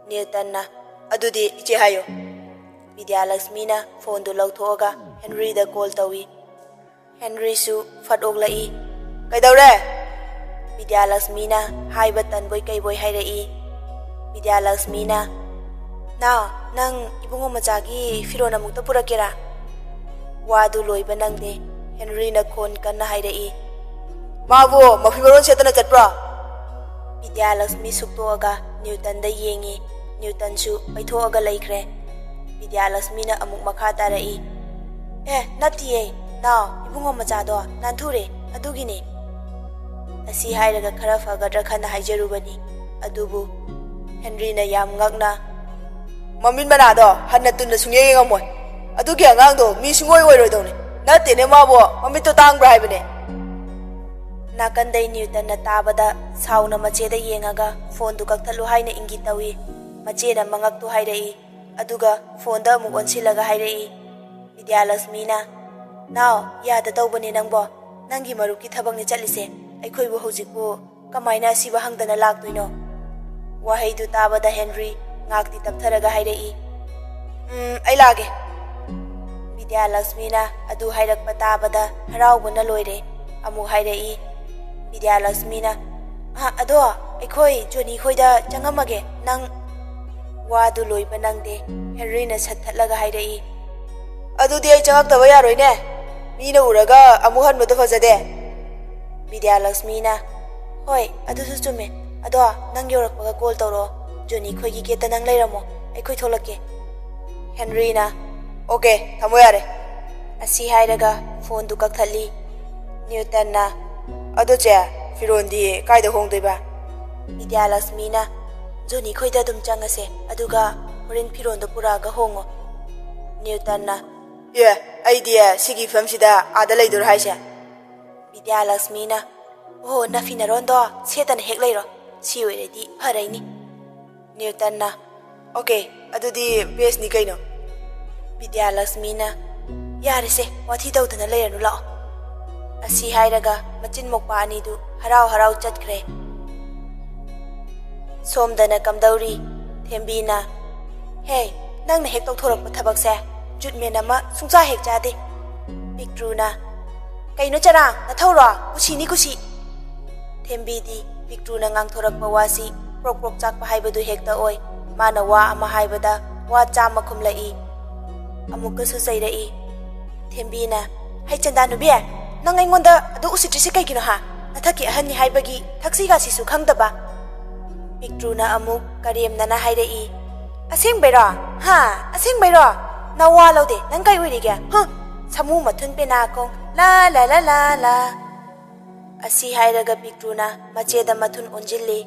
ꯅ꯭ꯌꯨꯇꯟꯅ, "ꯑꯗꯨꯗꯤ ꯏꯆꯦ ꯍꯥꯏꯌꯣ꯫" ꯕꯤꯗ꯭ꯌꯥꯂꯛꯁꯃꯤꯅ ꯐꯣꯟꯗꯨ ꯂꯧꯊꯣꯛꯑꯒ ꯍꯦꯟꯔꯤꯗ ꯀꯣꯜ ꯇꯧꯏ꯫ ꯍꯦꯟꯔꯤꯁꯨ ꯐꯠ ꯑꯣꯛꯂꯛꯏ꯫ "ꯀꯩꯗꯧꯔꯦ?" ꯕꯤꯗ꯭ꯌꯥꯂꯛꯁꯃꯤꯅ ꯍꯥꯏꯕ ꯇꯟꯕꯣꯏ ꯀꯩꯕꯣꯏ ꯍꯥꯏꯔꯛꯏ꯫ ꯕꯤꯗ꯭ꯌꯥꯂꯛꯁꯃꯤꯅ, "ꯅꯥꯎ, ꯅꯪ ꯏꯕꯨꯡꯉꯣ ꯃꯆꯥꯒꯤ ꯐꯤꯔꯣꯟ ꯑꯃꯨꯛꯇ ꯄꯨꯔꯛꯀꯦꯔꯥ?" ꯋꯥꯗꯨ ꯂꯣꯏꯕ ꯅꯪꯗꯦ꯫ ꯍꯦꯟꯔꯤꯅ ꯈꯣꯟ ꯀꯟꯅ ꯍꯥꯏꯔꯛꯏ, "ꯃꯥꯕꯨ ꯃꯐꯤ ꯃꯔꯣꯟ ꯁꯦꯠꯇꯅ ꯆꯠꯄ꯭ꯔꯣ?" ꯕꯤꯗ꯭ꯌꯥꯂꯛꯁꯃꯤ ꯁꯨꯛꯇꯣꯛꯑꯒ ꯅ꯭ꯌꯨꯇꯟꯗ ꯌꯦꯡꯉꯤ꯫ ꯅ꯭ꯌꯨꯇꯟꯁꯨ ꯄꯩꯊꯣꯛꯑꯒ ꯂꯩꯈ꯭ꯔꯦ꯫ ꯕꯤꯗ꯭ꯌꯥꯂꯛꯁꯃꯤꯅ ꯑꯃꯨꯛ ꯃꯈꯥ ꯇꯥꯔꯛꯏ, "ꯑꯦ, ꯅꯠꯇꯤꯌꯦ, ꯅꯥꯎ, ꯏꯕꯨꯡꯉꯣ ꯃꯆꯥꯗꯣ ꯅꯥꯟꯊꯨꯔꯦ, ꯑꯗꯨꯒꯤꯅꯦ꯫" ꯑꯁꯤ ꯍꯥꯏꯔꯒ ꯈꯔ ꯐꯒꯗ꯭ꯔꯥ ꯈꯟꯅ ꯍꯥꯏꯖꯔꯨꯕꯅꯤ꯫ ꯑꯗꯨꯕꯨ ꯍꯦꯟꯔꯤꯅ ꯌꯥꯝ ꯉꯛꯅ, ꯃꯃꯤꯠ ꯃꯅꯥꯗꯣ ꯍꯟꯅ ꯇꯨꯟꯅ ꯁꯨꯡꯌꯦꯡ ꯌꯦꯡꯉꯝꯃꯣꯏ꯫ ꯑꯗꯨꯒꯤ ꯑꯉꯥꯡꯗꯣ ꯃꯤ ꯁꯨꯡꯑꯣꯏ ꯑꯣꯏꯔꯣꯏꯗꯧꯅꯦ꯫ ꯅꯠꯇꯦꯅꯦ, ꯃꯥꯕꯨ ꯃꯃꯤꯠꯇꯣ ꯇꯥꯡꯕ꯭ꯔꯥ ꯍꯥꯏꯕꯅꯦ꯫ ꯅꯥꯀꯟꯗꯩ ꯅ꯭ꯌꯨꯇꯟꯅ ꯇꯥꯕꯗ ꯁꯥꯎꯅ ꯃꯆꯦꯗ ꯌꯦꯡꯉꯒ ꯐꯣꯟꯗꯨ ꯀꯛꯊꯠꯂꯨ ꯍꯥꯏꯅ ꯏꯪꯒꯤꯠ ꯇꯧꯏ꯫ ꯃꯆꯦꯅ ꯃꯉꯛꯇꯨ ꯍꯥꯏꯔꯛꯏ꯫ ꯑꯗꯨꯒ ꯐꯣꯟꯗ ꯑꯃꯨꯛ ꯑꯣꯟꯁꯤꯜꯂꯒ ꯍꯥꯏꯔꯛꯏ꯫ ꯕꯤꯗ꯭ꯌꯥꯂꯛꯁꯃꯤꯅ, "ꯅꯥꯎ, ꯌꯥꯗ ꯇꯧꯕꯅꯦ ꯅꯪꯕꯣ꯫ ꯅꯪꯒꯤ ꯃꯔꯨꯞꯀꯤ ꯊꯕꯛꯅꯦ ꯆꯠꯂꯤꯁꯦ꯫ ꯑꯩꯈꯣꯏꯕꯨ ꯍꯧꯖꯤꯛꯄꯨ ꯀꯃꯥꯏꯅ ꯑꯁꯤꯕ ꯍꯪꯗꯅ ꯂꯥꯛꯇꯣꯏꯅꯣ?" ꯋꯥꯍꯩꯗꯨ ꯇꯥꯕꯗ ꯍꯦꯟꯔꯤ ꯉꯥꯛꯇꯤ ꯇꯞꯊꯔꯒ ꯍꯥꯏꯔꯛꯏ, "ꯎꯝ, ꯑꯩ ꯂꯥꯛꯑꯒꯦ꯫" ꯕꯤꯗ꯭ꯌꯥꯂꯛꯁꯃꯤꯅ ꯑꯗꯨ ꯍꯥꯏꯔꯛꯄ ꯇꯥꯕꯗ ꯍꯔꯥꯎꯕꯅ ꯂꯣꯏꯔꯦ꯫ ꯑꯃꯨꯛ ꯍꯥꯏꯔꯛꯏ꯫ ꯕꯤꯗ꯭ꯌꯥꯂꯛꯁꯃꯤꯅ, "ꯑ, ꯑꯗꯣ ꯑꯩꯈꯣꯏ ꯖꯣꯅꯤ ꯈꯣꯏꯗ ꯆꯪꯉꯝꯃꯒꯦ, ꯅꯪ꯫" ꯋꯥꯗꯨ ꯂꯣꯏꯕ ꯅꯪꯗꯦ, ꯍꯦꯟꯔꯤꯅ ꯁꯠ ꯊꯠꯂꯒ ꯍꯥꯏꯔꯛꯏ, "ꯑꯗꯨꯗꯤ ꯑꯩ ꯆꯪꯉꯛꯇꯕ ꯌꯥꯔꯣꯏꯅꯦ, ꯃꯤꯅ ꯎꯔꯒ ꯑꯃꯨꯛ ꯍꯟꯕꯗꯣ ꯐꯖꯗꯦ꯫" ꯕꯤꯗ꯭ꯌꯥꯂꯛꯁꯃꯤꯅ, "ꯍꯣꯏ, ꯑꯗꯨꯁꯨ ꯆꯨꯝꯃꯦ꯫ ꯑꯗꯣ ꯅꯪ ꯌꯧꯔꯛꯄꯒ ꯀꯣꯜ ꯇꯧꯔꯛꯑꯣ꯫ ꯖꯣꯅꯤ ꯈꯣꯏꯒꯤ ꯒꯦꯠꯇ ꯅꯪ ꯂꯩꯔꯝꯃꯣ, ꯑꯩꯈꯣꯏ ꯊꯣꯛꯂꯛꯀꯦ꯫" ꯍꯦꯟꯔꯤꯅ, "ꯑꯣꯀꯦ, ꯊꯝꯃꯣ ꯌꯥꯔꯦ꯫" ꯑꯁꯤ ꯍꯥꯏꯔꯒ ꯐꯣꯟꯗꯨ ꯀꯛꯊꯠꯂꯤ꯫ ꯅ꯭ꯌꯨꯇꯟꯅ, "ꯑꯗꯣ ꯆꯦ, ꯐꯤꯔꯣꯟꯗꯤ ꯀꯥꯏꯗ ꯍꯣꯡꯗꯣꯏꯕ?" ꯕꯤꯗ꯭ꯌꯥꯂꯛꯁꯃꯤꯅ, "ꯖꯣꯅꯤ ꯈꯣꯏꯗ ꯑꯗꯨꯝ ꯆꯪꯉꯁꯦ, ꯑꯗꯨꯒ ꯍꯣꯔꯦꯟ ꯐꯤꯔꯣꯟꯗꯣ ꯄꯨꯔꯛꯑꯒ ꯍꯣꯡꯉꯣ꯫" ꯅ꯭ꯌꯨꯇꯟꯅ, "ꯑꯦ, ꯑꯩꯗꯤ ꯁꯤꯒꯤ ꯐꯤꯕꯝꯁꯤꯗ ꯑꯥꯗ ꯂꯩꯗꯣꯏꯔꯣ ꯍꯥꯏꯁꯦ?" ꯕꯤꯗ꯭ꯌꯥꯂꯛꯁꯃꯤꯅ, "ꯑꯣ, ꯅꯐꯤ ꯅꯔꯣꯟꯗꯣ ꯁꯦꯠꯇꯅ ꯍꯦꯛ ꯂꯩꯔꯣ, ꯁꯤ ꯑꯣꯏꯔꯗꯤ ꯐꯔꯩꯅꯤ꯫" ꯅ꯭ꯌꯨꯇꯟꯅ, "ꯑꯣꯀꯦ, ꯑꯗꯨꯗꯤ ꯕꯦꯁꯅꯤ ꯀꯩꯅꯣ꯫" ꯕꯤꯗ꯭ꯌꯥꯂꯛꯁꯃꯤꯅ, "ꯌꯥꯔꯦꯁꯦ, ꯋꯥꯊꯤ ꯇꯧꯗꯅ ꯂꯩꯔꯅꯨ, ꯂꯥꯛꯑꯣ꯫" ꯑꯁꯤ ꯍꯥꯏꯔꯒ ꯃꯆꯤꯟ ꯃꯣꯛꯄ ꯑꯅꯤꯗꯨ ꯍꯔꯥꯎ ꯍꯔꯥꯎ ꯆꯠꯈ꯭ꯔꯦ꯫ ꯁꯣꯝꯗꯅ ꯀꯝꯗꯧꯔꯤ? ꯊꯦꯝꯕꯤꯅ, "ꯍꯦ, ꯅꯪꯅ ꯍꯦꯛ ꯇꯧꯊꯣꯔꯛꯄ ꯊꯕꯛꯁꯦ ꯖꯨꯠꯃꯦꯟ ꯑꯃ ꯁꯨꯡꯆꯥ ꯍꯦꯛ ꯆꯥꯗꯦ꯫" ꯄꯤꯛꯇ꯭ꯔꯨꯅ, "ꯀꯩꯅꯣ ꯆꯔꯥꯡ, ꯅꯊꯧꯔꯣ? ꯀꯨꯁꯤꯅꯤ ꯀꯨꯁꯤ꯫" ꯊꯦꯝꯕꯤꯗꯤ ꯄꯤꯛꯇ꯭ꯔꯨꯅ ꯉꯥꯡꯊꯣꯔꯛꯄ ꯋꯥꯁꯤ ꯄ꯭ꯔꯣꯛ ꯄ꯭ꯔꯣꯛ ꯆꯥꯛꯄ ꯍꯥꯏꯕꯗꯨ ꯍꯦꯛꯇ ꯑꯣꯏ꯫ ꯃꯥꯅ ꯋꯥ ꯑꯃ ꯍꯥꯏꯕꯗ ꯋꯥ ꯆꯥꯝꯃ ꯈꯨꯝꯂꯛꯏ꯫ ꯑꯃꯨꯛꯀꯁꯨ ꯆꯩꯔꯛꯏ꯫ ꯊꯦꯝꯕꯤꯅ, "ꯍꯩ ꯆꯟꯗꯥ ꯅꯨꯕꯤ, ꯅꯪ ꯑꯩꯉꯣꯟꯗ ꯑꯗꯨ ꯎꯁꯤꯠꯇ꯭ꯔꯤꯁꯤ ꯀꯩꯒꯤꯅꯣ ꯍꯥ? ꯅꯊꯛꯀꯤ ꯑꯍꯟꯅꯤ ꯍꯥꯏꯕꯒꯤ ꯊꯛꯁꯤ ꯈꯥꯁꯤꯁꯨ ꯈꯪꯗꯕ?" ꯄꯤꯛꯇ꯭ꯔꯨꯅ ꯑꯃꯨꯛ ꯀꯔꯦꯝꯅꯅ ꯍꯥꯏꯔꯛꯏ, "ꯑꯁꯦꯡꯕꯩꯔꯣ? ꯍꯥ? ꯑꯁꯦꯡꯕꯩꯔꯣ? ꯅꯋꯥ ꯂꯧꯗꯦ, ꯅꯪ ꯀꯩ ꯑꯣꯏꯔꯤꯒꯦ? ꯍꯨ! ꯁꯃꯨ ꯃꯊꯨꯟ ꯄꯦꯅꯥꯈꯣꯡ, ꯂꯥ ꯂꯥ ꯂꯥ ꯂꯥ ꯂꯥ꯫" ꯑꯁꯤ ꯍꯥꯏꯔꯒ ꯄꯤꯛꯇ꯭ꯔꯨꯅ ꯃꯆꯦꯗ ꯃꯊꯨꯟ ꯑꯣꯟꯁꯤꯜꯂꯤ꯫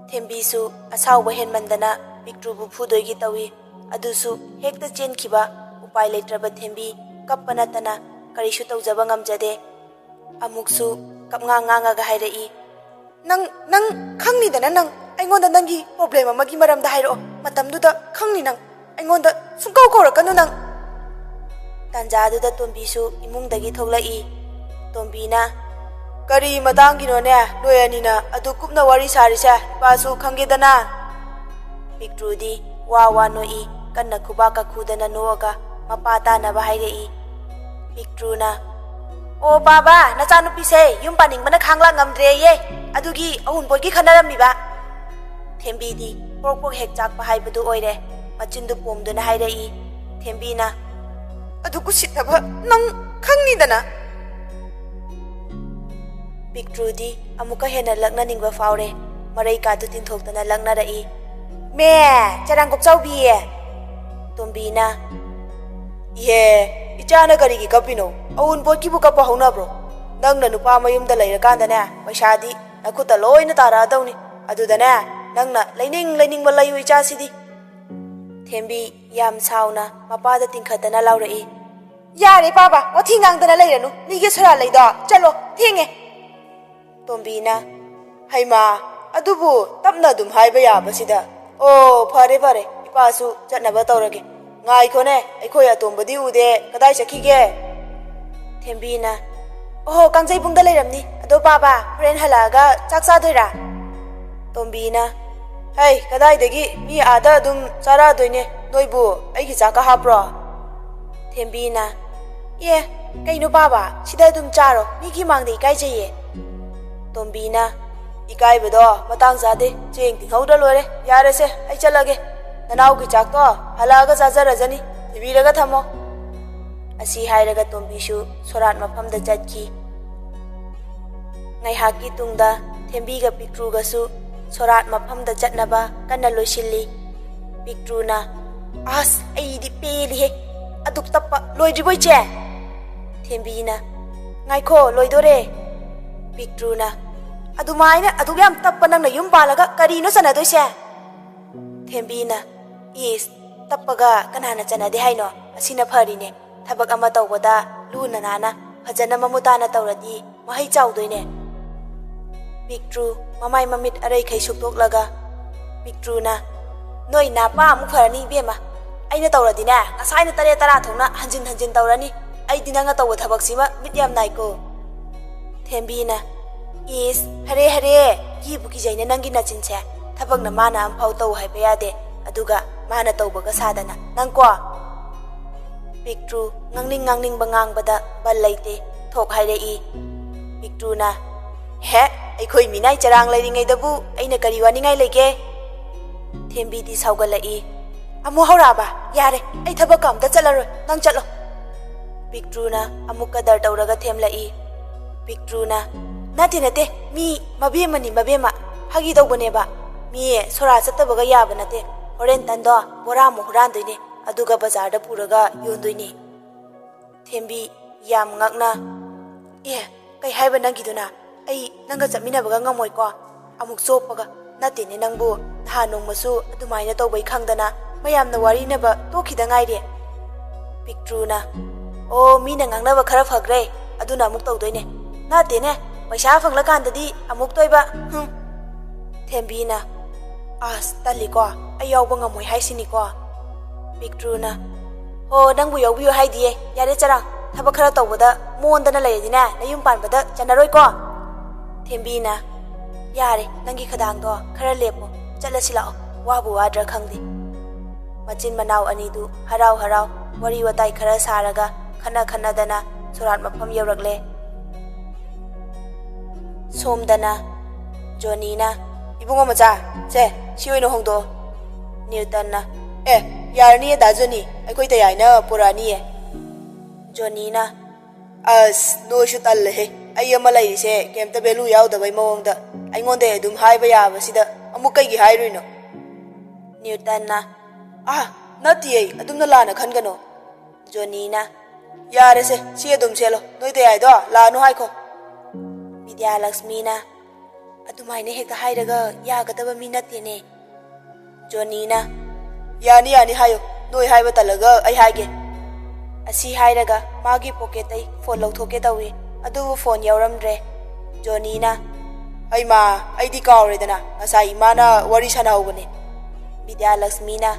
ꯊꯦꯝꯕꯤꯁꯨ ꯑꯁꯥꯎꯕ ꯍꯦꯟꯃꯟꯗꯅ ꯄꯤꯛꯇ꯭ꯔꯨꯕꯨ ꯐꯨꯗꯣꯏꯒꯤ ꯇꯧꯏ꯫ ꯑꯗꯨꯁꯨ ꯍꯦꯛꯇ ꯆꯦꯟꯈꯤꯕ꯫ ꯎꯄꯥꯏ ꯂꯩꯇ꯭ꯔꯕ ꯊꯦꯝꯕꯤ ꯀꯞꯄ ꯅꯠꯇꯅ ꯀꯔꯤꯁꯨ ꯇꯧꯖꯕ ꯉꯝꯖꯗꯦ꯫ ꯑꯃꯨꯛꯁꯨ ꯀꯞꯉꯥꯡ ꯉꯥꯡꯉꯒ ꯍꯥꯏꯔꯛꯏ, "ꯅꯪ, ꯅꯪ ꯈꯪꯅꯤꯗꯅ, ꯅꯪ ꯑꯩꯉꯣꯟꯗ ꯅꯪꯒꯤ problem ꯑꯃꯒꯤ ꯃꯔꯝꯗ ꯍꯥꯏꯔꯛꯑꯣ꯫ ꯃꯇꯝꯗꯨꯗ ꯈꯪꯅꯤ ꯅꯪ꯫ ꯑꯩꯉꯣꯟꯗ ꯁꯨꯡꯀꯧ ꯀꯧꯔꯛꯀꯅꯨ ꯅꯪ꯫" ꯇꯥꯟꯖꯥꯗꯨꯗ ꯇꯣꯝꯕꯤꯁꯨ ꯏꯃꯨꯡꯗꯒꯤ ꯊꯣꯛꯂꯛꯏ꯫ ꯇꯣꯝꯕꯤꯅ, "ꯀꯔꯤ ꯃꯇꯥꯡꯒꯤꯅꯣꯅꯦ ꯅꯣꯏ ꯑꯅꯤꯅ ꯑꯗꯨ ꯀꯨꯞꯅ ꯋꯥꯔꯤ ꯁꯥꯔꯤꯁꯦ? ꯏꯄꯥꯁꯨ ꯈꯪꯒꯦꯗꯅ?" ꯄꯤꯛꯇ꯭ꯔꯨꯗꯤ ꯋꯥ ꯋꯥ ꯅꯣꯛꯏ꯫ ꯀꯟꯅ ꯈꯨꯕꯥꯛꯀ ꯈꯨꯗꯅ ꯅꯣꯛꯑꯒ ꯃꯄꯥ ꯇꯥꯅꯕ ꯍꯥꯏꯔꯛꯏ꯫ ꯄꯤꯛꯇ꯭ꯔꯨꯅ, "ꯑꯣ ꯄꯥꯕ, ꯅꯆꯥꯅꯨꯄꯤꯁꯦ ꯌꯨꯝ ꯄꯥꯅꯤꯡꯕꯅ ꯈꯥꯡ ꯂꯥꯛ ꯉꯝꯗ꯭ꯔꯦꯌꯦ, ꯑꯗꯨꯒꯤ ꯑꯋꯨꯟꯄꯣꯠꯀꯤ ꯈꯟꯅꯔꯝꯃꯤꯕ꯫" ꯊꯦꯝꯕꯤꯗꯤ ꯄ꯭ꯔꯣꯛ ꯄ꯭ꯔꯣꯛ ꯍꯦꯛ ꯆꯥꯛꯄ ꯍꯥꯏꯕꯗꯨ ꯑꯣꯏꯔꯦ꯫ ꯃꯆꯤꯟꯗꯨ ꯄꯣꯝꯗꯨꯅ ꯍꯥꯏꯔꯛꯏ꯫ ꯊꯦꯝꯕꯤꯅ, "ꯑꯗꯨ ꯀꯨꯁꯤꯠꯇꯕ ꯅꯪ ꯈꯪꯅꯤꯗꯅ?" ꯄꯤꯛꯇ꯭ꯔꯨꯗꯤ ꯑꯃꯨꯛꯀ ꯍꯦꯟꯅ ꯂꯛꯅꯅꯤꯡꯕ ꯐꯥꯎꯔꯦ꯫ ꯃꯔꯩꯀꯥꯗꯨ ꯇꯤꯡꯊꯣꯛꯇꯅ ꯂꯛꯅꯔꯛꯏ꯫ "ꯃꯦ, ꯆꯔꯥꯡ ꯀꯣꯛꯆꯥꯎꯕꯤ!" ꯇꯣꯝꯕꯤꯅ, "ꯏꯍꯦ, ꯏꯆꯥꯅ ꯀꯔꯤꯒꯤ ꯀꯞꯄꯤꯅꯣ? ꯑꯋꯨꯟꯄꯣꯠꯀꯤꯕꯨ ꯀꯞꯄ ꯍꯧꯅꯕ꯭ꯔꯣ? ꯅꯪꯅ ꯅꯨꯄꯥ ꯃꯌꯨꯝꯗ ꯂꯩꯔꯀꯥꯟꯗꯅꯦ, ꯄꯩꯁꯥꯗꯤ ꯅꯈꯨꯠꯇ ꯂꯣꯏꯅ ꯇꯥꯔꯛꯑꯗꯧꯅꯤ꯫ ꯑꯗꯨꯗꯅꯦ, ꯅꯪꯅ ꯂꯩꯅꯤꯡ ꯂꯩꯅꯤꯡꯕ ꯂꯩꯌꯨ ꯏꯆꯥꯁꯤꯗꯤ꯫" ꯊꯦꯝꯕꯤ ꯌꯥꯝ ꯁꯥꯎꯅ ꯃꯄꯥꯗ ꯇꯤꯡꯈꯠꯇꯅ ꯂꯥꯎꯔꯛꯏ꯫ "ꯌꯥꯔꯦ ꯄꯥꯕ, ꯋꯥꯊꯤ ꯉꯥꯡꯗꯅ ꯂꯩꯔꯅꯨ꯫ ꯃꯤꯒꯤ ꯁꯣꯔꯥ ꯂꯩꯗꯣ, ꯆꯠꯂꯣ, ꯊꯦꯡꯉꯦ꯫" ꯇꯣꯝꯕꯤꯅ, "ꯍꯩꯃꯥ, ꯑꯗꯨꯕꯨ ꯇꯞꯅ ꯑꯗꯨꯝ ꯍꯥꯏꯕ ꯌꯥꯕꯁꯤꯗ꯫ ꯑꯣ, ꯐꯔꯦ ꯐꯔꯦ, ꯏꯄꯥꯁꯨ ꯆꯠꯅꯕ ꯇꯧꯔꯒꯦ꯫ ꯉꯥꯏꯈꯣꯅꯦ, ꯑꯩꯈꯣꯏ ꯑꯇꯣꯝꯕꯗꯤ ꯎꯗꯦ, ꯀꯗꯥꯏ ꯆꯠꯈꯤꯒꯦ?" ꯊꯦꯝꯕꯤꯅ, "ꯑꯣꯍꯣ, ꯀꯥꯡꯖꯩꯕꯨꯡꯗ ꯂꯩꯔꯝꯅꯤ꯫ ꯑꯗꯣ ꯄꯥꯕ, ꯍꯣꯔꯦꯟ ꯍꯜꯂꯛꯑꯒ ꯆꯥꯛ ꯆꯥꯗꯣꯏꯔꯥ?" ꯇꯣꯝꯕꯤꯅ, "ꯍꯩ, ꯀꯗꯥꯏꯗꯒꯤ? ꯃꯤ ꯑꯥꯗ ꯑꯗꯨꯝ ꯆꯥꯔꯛꯑꯗꯣꯏꯅꯦ꯫ ꯅꯣꯏꯕꯨ ꯑꯩꯒꯤ ꯆꯥꯛꯀ ꯍꯥꯞꯄ꯭ꯔꯣ?" ꯊꯦꯝꯕꯤꯅ, "ꯑꯦ, ꯀꯩꯅꯣ ꯄꯥꯕ, ꯁꯤꯗ ꯑꯗꯨꯝ ꯆꯥꯔꯣ, ꯃꯤꯒꯤ ꯃꯥꯡꯗ ꯏꯀꯥꯏꯖꯩꯌꯦ꯫" ꯇꯣꯝꯕꯤꯅ, "ꯏꯀꯥꯏꯕꯗꯣ ꯃꯇꯥꯡ ꯆꯥꯗꯦ, ꯆꯦꯡ ꯇꯤꯡꯍꯧꯗ꯭ꯔ ꯂꯣꯏꯔꯦ꯫ ꯌꯥꯔꯦꯁꯦ, ꯑꯩ ꯆꯠꯂꯒꯦ꯫ ꯅꯅꯥꯎꯒꯤ ꯆꯥꯛꯇꯣ ꯍꯜꯂꯛꯑꯒ ꯆꯥꯖꯔꯖꯅꯤ, ꯊꯤꯕꯤꯔꯒ ꯊꯝꯃꯣ꯫" ꯑꯁꯤ ꯍꯥꯏꯔꯒ ꯇꯣꯝꯕꯤꯁꯨ ꯁꯣꯔꯥꯠ ꯃꯐꯝꯗ ꯆꯠꯈꯤ꯫ ꯉꯥꯏꯍꯥꯛꯀꯤ ꯇꯨꯡꯗ ꯊꯦꯝꯕꯤꯒ ꯄꯤꯛꯇ꯭ꯔꯨꯒꯁꯨ ꯁꯣꯔꯥꯠ ꯃꯐꯝꯗ ꯆꯠꯅꯕ ꯀꯟꯅ ꯂꯣꯏꯁꯤꯜꯂꯤ꯫ ꯄꯤꯛꯇ꯭ꯔꯨꯅ, "ꯑꯁ, ꯑꯩꯗꯤ ꯄꯦꯜꯂꯤꯍꯦ꯫ ꯑꯗꯨꯛ ꯇꯞꯄ ꯂꯣꯏꯗ꯭ꯔꯤꯕꯣ, ꯏꯆꯦ?" ꯊꯦꯝꯕꯤꯅ, "ꯉꯥꯏꯈꯣ, ꯂꯣꯏꯗꯣꯔꯦ꯫" ꯄꯤꯛꯇ꯭ꯔꯨꯅ, "ꯑꯗꯨꯃꯥꯏꯅ ꯑꯗꯨꯛ ꯌꯥꯝ ꯇꯞꯄ ꯅꯪꯅ ꯌꯨꯝ ꯄꯥꯜꯂꯒ ꯀꯔꯤꯅꯣ ꯆꯟꯅꯗꯣꯏꯁꯦ?" ꯊꯦꯝꯕꯤꯅ, "ꯏꯁ, ꯇꯞꯄꯒ ꯀꯅꯥꯅ ꯆꯠꯅꯗꯦ ꯍꯥꯏꯅꯣ? ꯑꯁꯤꯅ ꯐꯔꯤꯅꯦ꯫ ꯊꯕꯛ ꯑꯃ ꯇꯧꯕꯗ ꯂꯨꯅ ꯅꯥꯟꯅ ꯐꯖꯅ ꯃꯃꯨꯠ ꯇꯥꯅ ꯇꯧꯔꯗꯤ ꯃꯍꯩ ꯆꯥꯎꯗꯣꯏꯅꯦ꯫" ꯄꯤꯛꯇ꯭ꯔꯨ ꯃꯃꯥꯏ ꯃꯃꯤꯠ ꯑꯔꯩꯈꯩ ꯁꯨꯛꯇꯣꯛꯂꯒ, ꯄꯤꯛꯇ꯭ꯔꯨꯅ, "ꯅꯣꯏ ꯅꯥꯄꯥ ꯑꯃꯨꯛ ꯐꯔꯅꯤ ꯏꯕꯦꯝꯃ꯫ ꯑꯩꯅ ꯇꯧꯔꯗꯤꯅꯦ, ꯉꯁꯥꯏꯅ ꯇꯔꯦꯠ ꯇꯔꯥ ꯊꯣꯛꯅ ꯍꯟꯖꯤꯟ ꯍꯟꯖꯤꯟ ꯇꯧꯔꯅꯤ꯫ ꯑꯩꯗꯤ ꯅꯪꯅ ꯇꯧꯕ ꯊꯕꯛꯁꯤꯃ ꯃꯤꯠ ꯌꯥꯝ ꯅꯥꯏꯀꯣ꯫" ꯊꯦꯝꯕꯤꯅ, "ꯏꯁ, ꯍꯔꯦ ꯍꯔꯦ, ꯀꯤꯕꯨ ꯀꯤꯖꯩꯅ ꯅꯪꯒꯤ ꯅꯆꯤꯟꯁꯦ꯫ ꯊꯕꯛꯅ ꯃꯥꯅ ꯑꯝꯐꯥꯎ ꯇꯧ ꯍꯥꯏꯕ ꯌꯥꯗꯦ, ꯑꯗꯨꯒ ꯃꯥꯅ ꯇꯧꯕꯒ ꯁꯥꯗꯅ ꯅꯪꯀꯣ꯫" ꯄꯤꯛꯇ꯭ꯔꯨ ꯉꯥꯡꯅꯤꯡ ꯉꯥꯡꯅꯤꯡꯕ ꯉꯥꯡꯕꯗ ꯕꯟ ꯂꯩꯇꯦ, ꯊꯣꯛ ꯍꯥꯏꯔꯛꯏ꯫ ꯄꯤꯛꯇ꯭ꯔꯨꯅ, "ꯍꯦ, ꯑꯩꯈꯣꯏ ꯃꯤꯅꯥꯏ ꯆꯔꯥꯡ ꯂꯩꯔꯤꯉꯩꯗꯕꯨ ꯑꯩꯅ ꯀꯔꯤ ꯋꯥꯅꯤꯡꯉꯥꯏ ꯂꯩꯒꯦ?" ꯊꯦꯝꯕꯤꯗꯤ ꯁꯥꯎꯒꯠꯂꯛꯏ꯫ "ꯑꯃꯨꯛ ꯍꯧꯔꯛꯑꯕ? ꯌꯥꯔꯦ, ꯑꯩ ꯊꯕꯛꯀ ꯑꯝꯇ ꯆꯠꯂꯔꯣꯏ, ꯅꯪ ꯆꯠꯂꯣ꯫" ꯄꯤꯛꯇ꯭ꯔꯨꯅ ꯑꯃꯨꯛ ꯀꯗꯔ ꯇꯧꯔꯒ ꯊꯦꯝꯂꯛꯏ꯫ ꯄꯤꯛꯇ꯭ꯔꯨꯅ, "ꯅꯠꯇꯦ, ꯅꯠꯇꯦ, ꯃꯤ ꯃꯕꯦꯝꯃꯅꯤ, ꯃꯕꯦꯝꯃ꯫ ꯐꯥꯒꯤ ꯇꯧꯕꯅꯦꯕ꯫ ꯃꯤ ꯁꯣꯔꯥ ꯆꯠꯇꯕꯒ ꯌꯥꯕ ꯅꯠꯇꯦ꯫ ꯍꯣꯔꯦꯟ ꯇꯟꯗꯣ ꯕꯣꯔꯥꯃꯨꯛ ꯍꯨꯔꯥꯟꯗꯣꯏꯅꯦ, ꯑꯗꯨꯒ ꯕꯖꯥꯔꯗ ꯄꯨꯔꯒ ꯌꯣꯟꯗꯣꯏꯅꯦ꯫" ꯊꯦꯝꯕꯤ ꯌꯥꯝ ꯉꯛꯅ, "ꯑꯦ, ꯀꯩ ꯍꯥꯏꯕ ꯅꯪꯒꯤꯗꯨꯅ? ꯑꯩ ꯅꯪꯒ ꯆꯠꯃꯤꯟꯅꯕꯒ ꯉꯝꯃꯣꯏꯀꯣ꯫ ꯑꯃꯨꯛ ꯆꯣꯞꯄꯒ, ꯅꯠꯇꯦꯅꯦ ꯅꯪꯕꯨ, ꯅꯍꯥꯟ ꯅꯣꯡꯃꯁꯨ ꯑꯗꯨꯃꯥꯏꯅ ꯇꯧꯕꯩ ꯈꯪꯗꯅ ꯃꯌꯥꯝꯅ ꯋꯥꯔꯤꯅꯕ ꯇꯣꯛꯈꯤꯗ ꯉꯥꯏꯔꯤ꯫" ꯄꯤꯛꯇ꯭ꯔꯨꯅ, "ꯑꯣ, ꯃꯤꯅ ꯉꯥꯡꯅꯕ ꯈꯔ ꯐꯈ꯭ꯔꯦ, ꯑꯗꯨꯅ ꯑꯃꯨꯛ ꯇꯧꯗꯣꯏꯅꯦ꯫ ꯅꯠꯇꯦꯅꯦ, ꯄꯩꯁꯥ ꯐꯪꯂꯀꯥꯟꯗꯗꯤ ꯑꯃꯨꯛ ꯇꯣꯏꯕ, ꯍꯨꯝ꯫" ꯊꯦꯝꯕꯤꯅ, "ꯑꯁ, ꯇꯜꯂꯤꯀꯣ, ꯑꯩ ꯌꯥꯎꯕ ꯉꯝꯃꯣꯏ ꯍꯥꯏꯁꯤꯅꯤꯀꯣ꯫" ꯄꯤꯛꯇ꯭ꯔꯨꯅ, "ꯍꯣ, ꯅꯪꯕꯨ ꯌꯥꯎꯕꯤꯌꯨ ꯍꯥꯏꯗꯤꯌꯦ, ꯌꯥꯔꯦ ꯆꯔꯥꯡ, ꯊꯕꯛ ꯈꯔ ꯇꯧꯕꯗ ꯃꯣꯟꯗꯅ ꯂꯩꯔꯗꯤꯅꯦ, ꯅꯌꯨꯝ ꯄꯥꯟꯕꯗ ꯆꯟꯅꯔꯣꯏꯀꯣ꯫" ꯊꯦꯝꯕꯤꯅ, "ꯌꯥꯔꯦ, ꯅꯪꯒꯤ ꯈꯗꯥꯡꯗꯣ ꯈꯔ ꯂꯦꯞꯄꯣ, ꯆꯠꯂꯁꯤ ꯂꯥꯛꯑꯣ, ꯋꯥꯕꯨ ꯋꯥꯗ꯭ꯔꯥ ꯈꯪꯗꯦ꯫" ꯃꯆꯤꯟ ꯃꯅꯥꯎ ꯑꯅꯤꯗꯨ ꯍꯔꯥꯎ ꯍꯔꯥꯎ ꯋꯥꯔꯤ ꯋꯥꯇꯥꯏ ꯈꯔ ꯁꯥꯔꯒ ꯈꯟꯅ ꯈꯟꯅꯗꯅ ꯁꯣꯔꯥꯠ ꯃꯐꯝ ꯌꯧꯔꯛꯂꯦ꯫ ꯁꯣꯝꯗꯅ ꯖꯣꯅꯤꯅ, "ꯏꯕꯨꯡꯉꯣ ꯃꯆꯥ, ꯁꯦ, ꯁꯤ ꯑꯣꯏꯅ ꯍꯣꯡꯗꯣꯛꯑꯣ꯫" ꯅ꯭ꯌꯨꯇꯟꯅ, "ꯑꯦ, ꯌꯥꯔꯅꯤꯌꯦ ꯗꯥ ꯖꯣꯅꯤ, ꯑꯩꯈꯣꯏ ꯇꯌꯥꯏꯅ ꯄꯨꯔꯛꯑꯅꯤꯌꯦ꯫" ꯖꯣꯅꯤꯅ, "ꯑꯁ, ꯅꯣꯏꯁꯨ ꯇꯜꯂꯦꯍꯦ꯫ ꯑꯩ ꯑꯃ ꯂꯩꯔꯤꯁꯦ ꯀꯩꯝꯇ ꯚꯦꯂꯨ ꯌꯥꯎꯗꯕꯩ ꯃꯑꯣꯡꯗ ꯑꯩꯉꯣꯟꯗ ꯑꯗꯨꯝ ꯍꯥꯏꯕ ꯌꯥꯕꯁꯤꯗ ꯑꯃꯨꯛ ꯀꯩꯒꯤ ꯍꯥꯏꯔꯨꯏꯅꯣ?" ꯅ꯭ꯌꯨꯇꯟꯅ, "ꯑꯥ, ꯅꯠꯇꯤꯌꯦ, ꯑꯗꯨꯝꯅ ꯂꯥꯟꯅ ꯈꯟꯒꯅꯣ꯫" ꯖꯣꯅꯤꯅ, "ꯌꯥꯔꯦꯁꯦ, ꯁꯤ ꯑꯗꯨꯝ ꯁꯦꯠꯂꯣ, ꯅꯣꯏ ꯇꯌꯥꯏꯗꯣ ꯂꯥꯛꯑꯅꯨ ꯍꯥꯏꯈꯣ꯫" ꯕꯤꯗ꯭ꯌꯥꯂꯛꯁꯃꯤꯅ, "ꯑꯗꯨꯃꯥꯏꯅ ꯍꯦꯛꯇ ꯍꯥꯏꯔꯒ ꯌꯥꯒꯗꯕ ꯃꯤ ꯅꯠꯇꯦꯅꯦ꯫" ꯖꯣꯅꯤꯅ, "ꯌꯥꯅꯤ, ꯌꯥꯅꯤ, ꯍꯥꯏꯌꯨ꯫ ꯅꯣꯏ ꯍꯥꯏꯕ ꯇꯜꯂꯒ ꯑꯩ ꯍꯥꯏꯒꯦ꯫" ꯑꯁꯤ ꯍꯥꯏꯔꯒ ꯃꯥꯒꯤ ꯄꯣꯀꯦꯠꯇꯩ ꯐꯣꯟ ꯂꯧꯊꯣꯛꯀꯦ ꯇꯧꯏ, ꯑꯗꯨꯕꯨ ꯐꯣꯟ ꯌꯥꯎꯔꯝꯗ꯭ꯔꯦ꯫ ꯖꯣꯅꯤꯅ, "ꯍꯩꯃꯥ, ꯑꯩꯗꯤ ꯀꯥꯎꯔꯦꯗꯅ, ꯉꯁꯥꯏ ꯏꯃꯥꯅ ꯋꯥꯔꯤ ꯁꯥꯟꯅꯍꯧꯕꯅꯦ꯫" ꯕꯤꯗ꯭ꯌꯥꯂꯛꯁꯃꯤꯅ,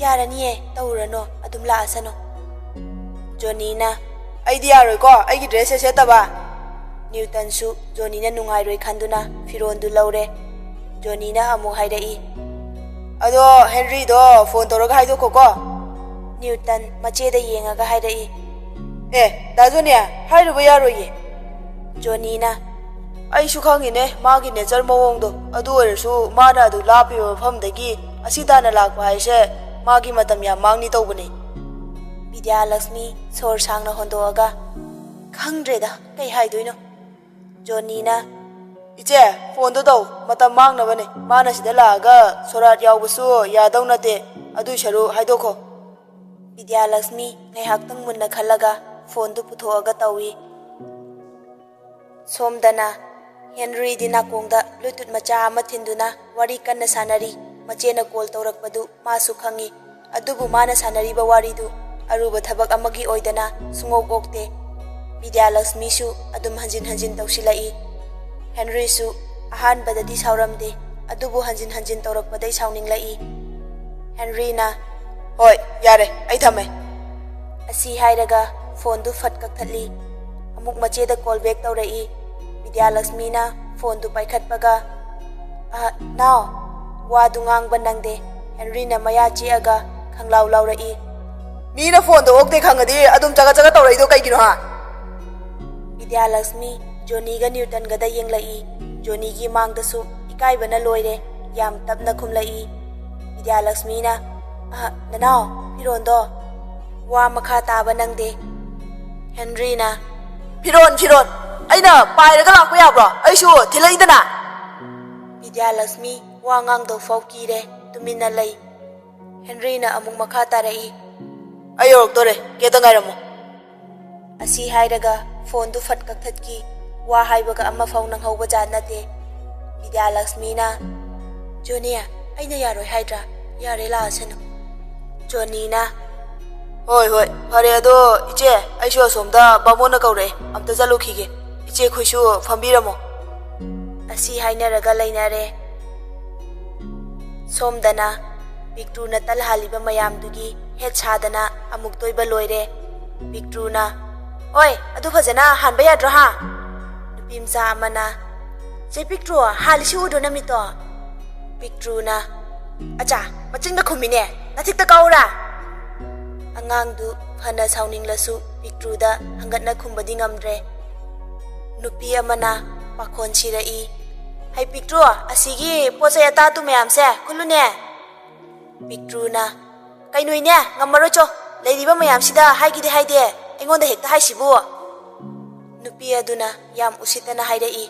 "ꯌꯥꯔꯅꯤꯌꯦ, ꯇꯧꯔꯨꯔꯅꯣ, ꯑꯗꯨꯝ ꯂꯥꯛꯑꯁꯅꯨ꯫" ꯖꯣꯅꯤꯅ, "ꯑꯩꯗꯤ ꯌꯥꯔꯣꯏꯀꯣ, ꯑꯩꯒꯤ ꯗ꯭ꯔꯦꯁꯁꯦ ꯁꯦꯠꯇꯕ꯫" ꯅ꯭ꯌꯨꯇꯟꯁꯨ ꯖꯣꯅꯤꯅ ꯅꯨꯡꯉꯥꯏꯔꯣꯏ ꯈꯟꯗꯨꯅ ꯐꯤꯔꯣꯟꯗꯨ ꯂꯧꯔꯦ꯫ ꯖꯣꯅꯤꯅ ꯑꯃꯨꯛ ꯍꯥꯏꯔꯛꯏ, "ꯑꯗꯣ ꯍꯦꯟꯔꯤꯗꯣ ꯐꯣꯟ ꯇꯧꯔꯒ ꯍꯥꯏꯗꯣꯛꯈꯣꯀꯣ꯫" ꯅ꯭ꯌꯨꯇꯟ ꯃꯆꯦꯗ ꯌꯦꯡꯉꯒ ꯍꯥꯏꯔꯛꯏ, "ꯑꯦ, ꯗꯥ ꯖꯣꯅꯤ, ꯍꯥꯏꯔꯨꯕ ꯌꯥꯔꯣꯏꯌꯦ꯫" ꯖꯣꯅꯤꯅ, "ꯑꯩꯁꯨ ꯈꯪꯉꯤꯅꯦ ꯃꯥꯒꯤ ꯅꯦꯆꯔ ꯃꯑꯣꯡꯗꯣ, ꯑꯗꯨ ꯑꯣꯏꯔꯁꯨ ꯃꯥꯅ ꯑꯗꯨ ꯂꯥꯞꯄꯤꯕ ꯃꯐꯝꯗꯒꯤ ꯑꯁꯤ ꯇꯥꯅ ꯂꯥꯛꯄ ꯍꯥꯏꯁꯦ ꯃꯥꯒꯤ ꯃꯇꯝ ꯌꯥꯝ ꯃꯥꯡꯅꯤ ꯇꯧꯕꯅꯦ꯫" ꯕꯤꯗ꯭ꯌꯥꯂꯛꯁꯃꯤ ꯁꯣꯔ ꯁꯥꯡꯅ ꯍꯣꯟꯗꯣꯛꯑꯒ, "ꯈꯪꯗ꯭ꯔꯦꯗ, ꯀꯩ ꯍꯥꯏꯗꯣꯏꯅꯣ?" ꯖꯣꯅꯤꯅ, "ꯏꯆꯦ, ꯐꯣꯟꯗꯣ ꯇꯧ, ꯃꯇꯝ ꯃꯥꯡꯅꯕꯅꯦ꯫ ꯃꯥꯅ ꯁꯤꯗ ꯂꯥꯛꯑꯒ ꯁꯣꯔꯥꯠ ꯌꯥꯎꯕꯁꯨ ꯌꯥꯗꯧ ꯅꯠꯇꯦ꯫ ꯑꯗꯨꯏ ꯁꯔꯨꯛ ꯍꯥꯏꯗꯣꯛꯈꯣ꯫" ꯕꯤꯗ꯭ꯌꯥꯂꯛꯁꯃꯤ ꯉꯥꯏꯍꯥꯛꯇꯪ ꯃꯨꯟꯅ ꯈꯜꯂꯒ ꯐꯣꯟꯗꯨ ꯄꯨꯊꯣꯛꯑꯒ ꯇꯧꯏ꯫ ꯁꯣꯝꯗꯅ ꯍꯦꯟꯔꯤꯗꯤ ꯅꯥꯀꯣꯡꯗ ꯕ꯭ꯂꯨꯇꯨꯠ ꯃꯆꯥ ꯑꯃ ꯊꯤꯟꯗꯨꯅ ꯋꯥꯔꯤ ꯀꯟꯅ ꯁꯥꯟꯅꯔꯤ꯫ ꯃꯆꯦꯅ ꯀꯣꯜ ꯇꯧꯔꯛꯄꯗꯨ ꯃꯥꯁꯨ ꯈꯪꯏ꯫ ꯑꯗꯨꯕꯨ ꯃꯥꯅ ꯁꯥꯟꯅꯔꯤꯕ ꯋꯥꯔꯤꯗꯨ ꯑꯔꯨꯕ ꯊꯕꯛ ꯑꯃꯒꯤ ꯑꯣꯏꯗꯅ ꯁꯨꯡꯑꯣꯛ ꯑꯣꯛꯇꯦ꯫ ꯕꯤꯗ꯭ꯌꯥꯂꯛꯁꯃꯤꯁꯨ ꯑꯗꯨꯝ ꯍꯟꯖꯤꯟ ꯍꯟꯖꯤꯟ ꯇꯧꯁꯤꯜꯂꯛꯏ꯫ ꯍꯦꯟꯔꯤꯁꯨ ꯑꯍꯥꯟꯕꯗꯗꯤ ꯁꯥꯎꯔꯝꯗꯦ, ꯑꯗꯨꯕꯨ ꯍꯟꯖꯤꯟ ꯍꯟꯖꯤꯟ ꯇꯧꯔꯛꯄꯗꯩ ꯁꯥꯎꯅꯤꯡꯂꯛꯏ꯫ ꯍꯦꯟꯔꯤꯅ, "ꯍꯣꯏ, ꯌꯥꯔꯦ, ꯑꯩ ꯊꯝꯃꯦ꯫" ꯑꯁꯤ ꯍꯥꯏꯔꯒ ꯐꯣꯟꯗꯨ ꯐꯠ ꯀꯛꯊꯠꯂꯤ꯫ ꯑꯃꯨꯛ ꯃꯆꯦꯗ ꯀꯣꯜ ꯕꯦꯛ ꯇꯧꯔꯛꯏ꯫ ꯕꯤꯗ꯭ꯌꯥꯂꯛꯁꯃꯤꯅ ꯐꯣꯟꯗꯨ ꯄꯥꯏꯈꯠꯄꯒ, "ꯑ, ꯅꯥꯎ꯫" ꯋꯥꯗꯨ ꯉꯥꯡꯕ ꯅꯪꯗꯦ꯫ ꯍꯦꯟꯔꯤꯅ ꯃꯌꯥ ꯆꯤꯛꯑꯒ ꯈꯪꯂꯥꯎ ꯂꯥꯎꯔꯛꯏ꯫ "ꯃꯤꯅ ꯐꯣꯟꯗꯣ ꯑꯣꯛꯇꯦ ꯈꯪꯉꯗꯤ ꯑꯗꯨꯝ ꯆꯒꯠ ꯆꯒꯠ ꯇꯧꯔꯛꯏꯗꯣ ꯀꯩꯒꯤꯅꯣ, ꯍꯥ?" ꯕꯤꯗ꯭ꯌꯥꯂꯛꯁꯃꯤ ꯖꯣꯅꯤꯒ ꯅ꯭ꯌꯨꯇꯟꯒꯗ ꯌꯦꯡꯂꯛꯏ꯫ ꯖꯣꯅꯤꯒꯤ ꯃꯥꯡꯗꯁꯨ ꯏꯀꯥꯏꯕꯅ ꯂꯣꯏꯔꯦ꯫ ꯌꯥꯝ ꯇꯞꯅ ꯈꯨꯝꯂꯛꯏ꯫ ꯕꯤꯗ꯭ꯌꯥꯂꯛꯁꯃꯤꯅ, "ꯑ, ꯅꯅꯥꯎ, ꯐꯤꯔꯣꯟꯗꯣ꯫" ꯋꯥ ꯃꯈꯥ ꯇꯥꯕ ꯅꯪꯗꯦ꯫ ꯍꯦꯟꯔꯤꯅ, "ꯐꯤꯔꯣꯟ, ꯐꯤꯔꯣꯟ! ꯑꯩꯅ ꯄꯥꯏꯔꯒ ꯂꯥꯛꯄ ꯌꯥꯕ꯭ꯔꯣ? ꯑꯩꯁꯨ ꯊꯤꯜꯂꯛꯏꯗꯅ!" ꯕꯤꯗ꯭ꯌꯥꯂꯛꯁꯃꯤ ꯋꯥ ꯉꯥꯡꯗꯧ ꯐꯥꯎ ꯀꯤꯔꯦ, ꯇꯨꯃꯤꯟꯅ ꯂꯩ꯫ ꯍꯦꯟꯔꯤꯅ ꯑꯃꯨꯛ ꯃꯈꯥ ꯇꯥꯔꯛꯏ, "ꯑꯩ ꯌꯧꯔꯛꯇꯣꯔꯦ, ꯒꯦꯠꯇ ꯉꯥꯏꯔꯝꯃꯣ꯫" ꯑꯁꯤ ꯍꯥꯏꯔꯒ ꯐꯣꯟꯗꯨ ꯐꯠ ꯀꯛꯊꯠꯈꯤ꯫ ꯋꯥ ꯍꯥꯏꯕꯒ ꯑꯃꯐꯥꯎ ꯅꯪꯍꯧꯕ ꯖꯥꯠ ꯅꯠꯇꯦ꯫ ꯕꯤꯗ꯭ꯌꯥꯂꯛꯁꯃꯤꯅ, "ꯖꯣꯅꯤ, ꯑꯩꯅ ꯌꯥꯔꯣꯏ ꯍꯥꯏꯗ꯭ꯔꯥ? ꯌꯥꯔꯦ, ꯂꯥꯛꯑꯁꯅꯨ꯫ ꯖꯣꯅꯤꯅ, "ꯍꯣꯏ, ꯍꯣꯏ, ꯐꯔꯦ꯫ ꯑꯗꯣ ꯏꯆꯦ, ꯑꯩꯁꯨ ꯑꯁꯣꯝꯗ ꯕꯥꯃꯣꯟꯅ ꯀꯧꯔꯛꯑꯦ, ꯑꯝꯇ ꯆꯠꯂꯨꯈꯤꯒꯦ꯫ ꯏꯆꯦ ꯈꯣꯏꯁꯨ ꯐꯝꯕꯤꯔꯝꯃꯣ"꯫ ꯑꯁꯤ ꯍꯥꯏꯅꯔꯒ ꯂꯩꯅꯔꯦ꯫ ꯁꯣꯝꯗꯅ ꯄꯤꯛꯇ꯭ꯔꯨꯅ ꯇꯜ ꯍꯥꯜꯂꯤꯕ ꯃꯌꯥꯝꯗꯨꯒꯤ ꯍꯦꯠ ꯁꯥꯗꯅ ꯑꯃꯨꯛ ꯇꯣꯏꯕ ꯂꯣꯏꯔꯦ꯫ ꯄꯤꯛꯇ꯭ꯔꯨꯅ, "ꯑꯣꯏ, ꯑꯗꯨ ꯐꯖꯅ ꯍꯥꯟꯕ ꯌꯥꯗ꯭ꯔꯣ, ꯍꯥ?" ꯅꯨꯄꯤ ꯃꯆꯥ ꯑꯃꯅ, "ꯆꯦ ꯄꯤꯛꯇ꯭ꯔꯨ, ꯍꯥꯜꯂꯤꯁꯤ ꯎꯗ꯭ꯔꯣ ꯅꯃꯤꯠꯇꯣ?" ꯄꯤꯛꯇ꯭ꯔꯨꯅ, "ꯑꯆꯥ, ꯃꯆꯤꯟꯒ ꯈꯨꯝꯃꯤꯅꯦ, ꯅꯊꯤꯛꯇ ꯀꯥꯎꯔꯥ?" ꯑꯉꯥꯡꯗꯨ ꯐꯅ ꯁꯥꯎꯅꯤꯡꯂꯁꯨ ꯄꯤꯛꯇ꯭ꯔꯨꯗ ꯍꯪꯒꯠꯅ ꯈꯨꯝꯕꯗꯤ ꯉꯝꯗ꯭ꯔꯦ꯫ ꯅꯨꯄꯤ ꯑꯃꯅ ꯄꯥꯈꯣꯟ ꯁꯤꯔꯛꯏ, "ꯍꯩ ꯄꯤꯛꯇ꯭ꯔꯨ, ꯑꯁꯤꯒꯤ ꯄꯣꯠ ꯆꯩ ꯑꯇꯥꯇꯨ ꯃꯌꯥꯝꯁꯦ ꯈꯨꯜꯂꯨꯅꯦ"꯫ ꯄꯤꯛꯇ꯭ꯔꯨꯅ, "ꯀꯩꯅꯣ ꯏꯅꯦ, ꯉꯝꯃꯔꯣꯏ ꯆꯣ, ꯂꯩꯔꯤꯕ ꯃꯌꯥꯝꯁꯤꯗ ꯍꯥꯏꯒꯤꯗꯤ ꯍꯥꯏꯗꯦ, ꯑꯩꯉꯣꯟꯗ ꯍꯦꯛꯇ ꯍꯥꯏꯁꯤꯕꯨ?" ꯅꯨꯄꯤ ꯑꯗꯨꯅ ꯌꯥꯝ ꯎꯁꯤꯠꯇꯅ ꯍꯥꯏꯔꯛꯏ,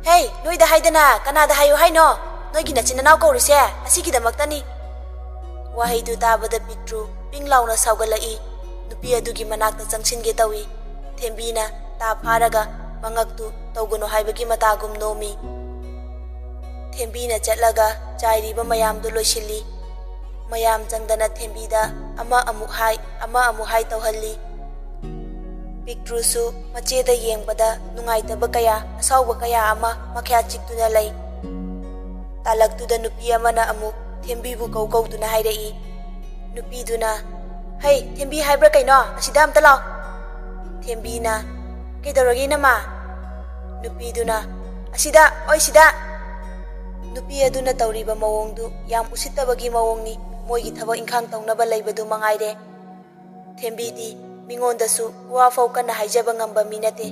"ꯍꯦ, ꯅꯣꯏꯗ ꯍꯥꯏꯗꯅ ꯀꯅꯥꯗ ꯍꯥꯏꯌꯨ ꯍꯥꯏꯅꯣ? ꯅꯣꯏꯒꯤ ꯅꯆꯤꯟ ꯅꯅꯥꯎ ꯀꯧꯔꯤꯁꯦ ꯑꯁꯤꯒꯤꯗꯃꯛꯇꯅꯤ"꯫ ꯋꯥꯍꯩꯗꯨ ꯇꯥꯕꯗ ꯄꯤꯛꯇ꯭ꯔꯨ ꯄꯤꯡ ꯂꯥꯎꯅ ꯁꯥꯎꯒꯠꯂꯛꯏ꯫ ꯅꯨꯄꯤ ꯑꯗꯨꯒꯤ ꯃꯅꯥꯛꯇ ꯆꯪꯁꯤꯟꯒꯦ ꯇꯧꯏ꯫ ꯊꯦꯝꯕꯤꯅ ꯇꯥ ꯐꯥꯔꯒ ꯃꯉꯛꯇꯨ ꯇꯧꯒꯅꯨ ꯍꯥꯏꯕꯒꯤ ꯃꯇꯥꯒꯨꯝ ꯅꯣꯝꯃꯤ꯫ ꯊꯦꯝꯕꯤꯅ ꯆꯠꯂꯒ ꯆꯥꯏꯔꯤꯕ ꯃꯌꯥꯝꯗꯨ ꯂꯣꯏꯁꯤꯜꯂꯤ꯫ ꯃꯌꯥꯝ ꯆꯪꯗꯅ ꯊꯦꯝꯕꯤꯗ ꯑꯃ ꯑꯃꯨꯛ ꯍꯥꯏ, ꯑꯃ ꯑꯃꯨꯛ ꯍꯥꯏ ꯇꯧꯍꯜꯂꯤ꯫ ꯄꯤꯛꯇ꯭ꯔꯨꯁꯨ ꯃꯆꯦꯗ ꯌꯦꯡꯕꯗ ꯅꯨꯡꯉꯥꯏꯇꯕ ꯀꯌꯥ, ꯑꯁꯥꯎꯕ ꯀꯌꯥ ꯑꯃ ꯃꯈ꯭ꯌꯥꯠ ꯆꯤꯛꯇꯨꯅ ꯂꯩ꯫ ꯇꯥꯂꯛꯇꯨꯗ ꯅꯨꯄꯤ ꯑꯃꯅ ꯑꯃꯨꯛ ꯊꯦꯝꯕꯤꯕꯨ ꯀꯧ ꯀꯧꯗꯨꯅ ꯍꯥꯏꯔꯛꯏ꯫ ꯅꯨꯄꯤꯗꯨꯅ, "ꯍꯩ, ꯊꯦꯝꯕꯤ ꯍꯥꯏꯕ꯭ꯔꯥ ꯀꯩꯅꯣ? ꯑꯁꯤꯗ ꯑꯝꯇ ꯂꯥꯎ!" ꯊꯦꯝꯕꯤꯅ, "ꯀꯩꯗꯧꯔꯒꯦ ꯏꯅꯝꯃ?" ꯅꯨꯄꯤꯗꯨꯅ, "ꯑꯁꯤꯗ, ꯑꯣꯏ ꯁꯤꯗ!" ꯅꯨꯄꯤ ꯑꯗꯨꯅ ꯇꯧꯔꯤꯕ ꯃꯑꯣꯡꯗꯨ ꯌꯥꯝ ꯎꯁꯤꯠꯇꯕꯒꯤ ꯃꯑꯣꯡꯅꯤ, ꯃꯣꯏꯒꯤ ꯊꯕꯛ ꯏꯪꯈꯥꯡ ꯇꯧꯅꯕ ꯂꯩꯕꯗꯨ ꯃꯉꯥꯏꯔꯦ꯫ ꯊꯦꯝꯕꯤꯗꯤ ꯃꯤꯉꯣꯟꯗꯁꯨ ꯋꯥ ꯐꯥꯎ ꯀꯟꯅ ꯍꯥꯏꯖꯕ ꯉꯝꯕ ꯃꯤ ꯅꯠꯇꯦ꯫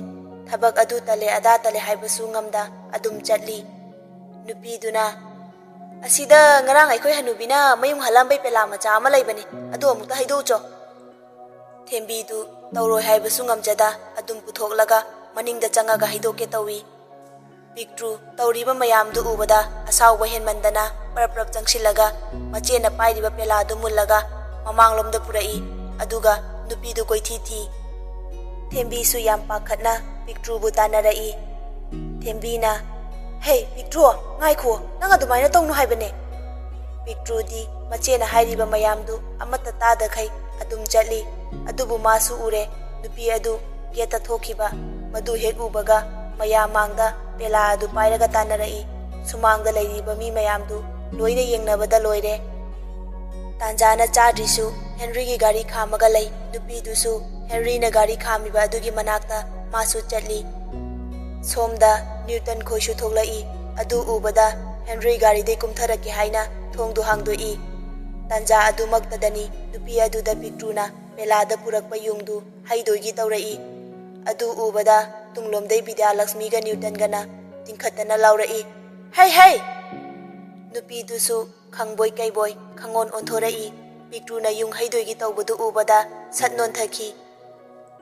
ꯊꯕꯛ ꯑꯗꯨ ꯇꯜꯂꯦ, ꯑꯗꯥ ꯇꯜꯂꯦ ꯍꯥꯏꯕꯁꯨ ꯉꯝꯗ ꯑꯗꯨꯝ ꯆꯠꯂꯤ꯫ ꯅꯨꯄꯤꯗꯨꯅ, "ꯑꯁꯤꯗ ꯉꯔꯥꯡ ꯑꯩꯈꯣꯏ ꯍꯅꯨꯕꯤꯅ ꯃꯌꯨꯡ ꯍꯜꯂꯝꯕꯩ ꯄꯦꯂꯥ ꯃꯆꯥ ꯑꯃ ꯂꯩꯕꯅꯤ, ꯑꯗꯨ ꯑꯃꯨꯛꯇ ꯍꯩꯗꯣꯛꯎꯆꯣ"꯫ ꯊꯦꯝꯕꯤꯗꯨ ꯇꯧꯔꯣꯏ ꯍꯥꯏꯕꯁꯨ ꯉꯝꯖꯗ ꯑꯗꯨꯝ ꯄꯨꯊꯣꯛꯂꯒ ꯃꯅꯤꯡꯗ ꯆꯪꯉꯒ ꯍꯩꯗꯣꯛꯀꯦ ꯇꯧꯏ꯫ ꯄꯤꯛꯇ꯭ꯔꯨ ꯇꯧꯔꯤꯕ ꯃꯌꯥꯝꯗꯨ ꯎꯕꯗ ꯑꯁꯥꯎꯕ ꯍꯦꯟꯃꯟꯗꯅ ꯄꯔꯞ ꯄꯔꯞ ꯆꯪꯁꯤꯜꯂꯒ ꯃꯆꯦꯅ ꯄꯥꯏꯔꯤꯕ ꯄꯦꯂꯥꯗꯨ ꯃꯨꯜꯂꯒ ꯃꯃꯥꯡꯂꯣꯝꯗ ꯄꯨꯔꯛꯏ꯫ ꯑꯗꯨꯒ ꯅꯨꯄꯤꯗꯨ ꯀꯣꯏꯊꯤ ꯊꯤ꯫ ꯊꯦꯝꯕꯤꯁꯨ ꯌꯥꯝ ꯄꯥꯈꯠꯅ ꯄꯤꯛꯇ꯭ꯔꯨꯕꯨ ꯇꯥꯟꯅꯔꯛꯏ꯫ ꯊꯦꯝꯕꯤꯅ, "ꯍꯦ, ꯄꯤꯛꯇ꯭ꯔꯨ, ꯉꯥꯏꯈꯣ, ꯅꯪ ꯑꯗꯨꯃꯥꯏꯅ ꯇꯧꯅꯨ ꯍꯥꯏꯕꯅꯦ!" ꯄꯤꯛꯇ꯭ꯔꯨꯗꯤ ꯃꯆꯦꯅ ꯍꯥꯏꯔꯤꯕ ꯃꯌꯥꯝꯗꯨ ꯑꯃꯠꯇ ꯇꯥꯗꯈꯩ ꯑꯗꯨꯝ ꯆꯠꯂꯤ꯫ ꯑꯗꯨꯕꯨ ꯃꯥꯁꯨ ꯎꯔꯦ, ꯅꯨꯄꯤ ꯑꯗꯨ ꯒꯦꯠꯇ ꯊꯣꯛꯈꯤꯕ꯫ ꯃꯗꯨ ꯍꯦꯛ ꯎꯕꯒ ꯃꯌꯥꯝ ꯃꯥꯡꯗ ꯄꯦꯂꯥ ꯑꯗꯨ ꯄꯥꯏꯔꯒ ꯇꯥꯟꯅꯔꯛꯏ꯫ ꯁꯨꯃꯥꯡꯗ ꯂꯩꯔꯤꯕ ꯃꯤ ꯃꯌꯥꯝꯗꯨ ꯂꯣꯏꯅ ꯌꯦꯡꯅꯕꯗ ꯂꯣꯏꯔꯦ꯫ ꯇꯥꯟꯖꯥꯅ ꯆꯥꯗ꯭ꯔꯤꯁꯨ ꯍꯦꯟꯔꯤꯒꯤ ꯒꯥꯔꯤ ꯈꯥꯝꯃꯒ ꯂꯩ꯫ ꯅꯨꯄꯤꯗꯨꯁꯨ ꯍꯦꯟꯔꯤꯅ ꯒꯥꯔꯤ ꯈꯥꯝꯃꯤꯕ ꯑꯗꯨꯒꯤ ꯃꯅꯥꯛꯇ ꯃꯥꯁꯨ ꯆꯠꯂꯤ꯫ ꯁꯣꯝꯗ ꯅ꯭ꯌꯨꯇꯟ ꯈꯣꯏꯁꯨ ꯊꯣꯛꯂꯛꯏ꯫ ꯑꯗꯨ ꯎꯕꯗ ꯍꯦꯟꯔꯤ ꯒꯥꯔꯤꯗꯩ ꯀꯨꯝꯊꯔꯛꯀꯦ ꯍꯥꯏꯅ ꯊꯣꯡꯗꯨ ꯍꯥꯡꯗꯣꯛꯏ꯫ ꯇꯥꯟꯖꯥ ꯑꯗꯨꯃꯛꯇꯗꯅꯤ ꯅꯨꯄꯤ ꯑꯗꯨꯗ ꯄꯤꯛꯇ꯭ꯔꯨꯅ ꯄꯦꯂꯥꯗ ꯄꯨꯔꯛꯄ ꯌꯨꯡꯗꯨ ꯍꯩꯗꯣꯏꯒꯤ ꯇꯧꯔꯛꯏ꯫ ꯑꯗꯨ ꯎꯕꯗ ꯇꯨꯡꯂꯣꯝꯗꯩ ꯕꯤꯗ꯭ꯌꯥꯂꯛꯁꯃꯤꯒ ꯅ꯭ꯌꯨꯇꯟꯒꯅ ꯇꯤꯡꯈꯠꯇꯅ ꯂꯥꯎꯔꯛꯏ, "ꯍꯩ, ꯍꯩ!" ꯅꯨꯄꯤꯗꯨꯁꯨ ꯈꯪꯕꯣꯏ ꯀꯩꯕꯣꯏ ꯈꯪꯑꯣꯟ ꯑꯣꯟꯊꯣꯔꯛꯏ꯫ ꯄꯤꯛꯇ꯭ꯔꯨꯅ ꯌꯨꯡ ꯍꯩꯗꯣꯏꯒꯤ ꯇꯧꯕꯗꯨ ꯎꯕꯗ ꯁꯠ ꯅꯣꯟꯊꯈꯤ꯫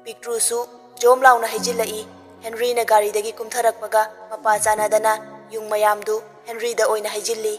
ꯄꯤꯛꯇ꯭ꯔꯨꯁꯨ ꯖꯣꯝ ꯂꯥꯎꯅ ꯍꯩꯖꯤꯜꯂꯛꯏ꯫ ꯍꯦꯟꯔꯤꯅ ꯒꯥꯔꯤꯗꯒꯤ ꯀꯨꯝꯊꯔꯛꯄꯒ ꯃꯄꯥ ꯆꯥꯟꯅꯗꯅ ꯌꯨꯡ ꯃꯌꯥꯝꯗꯨ ꯍꯦꯟꯔꯤꯗ ꯑꯣꯏꯅ ꯍꯩꯖꯤꯜꯂꯤ꯫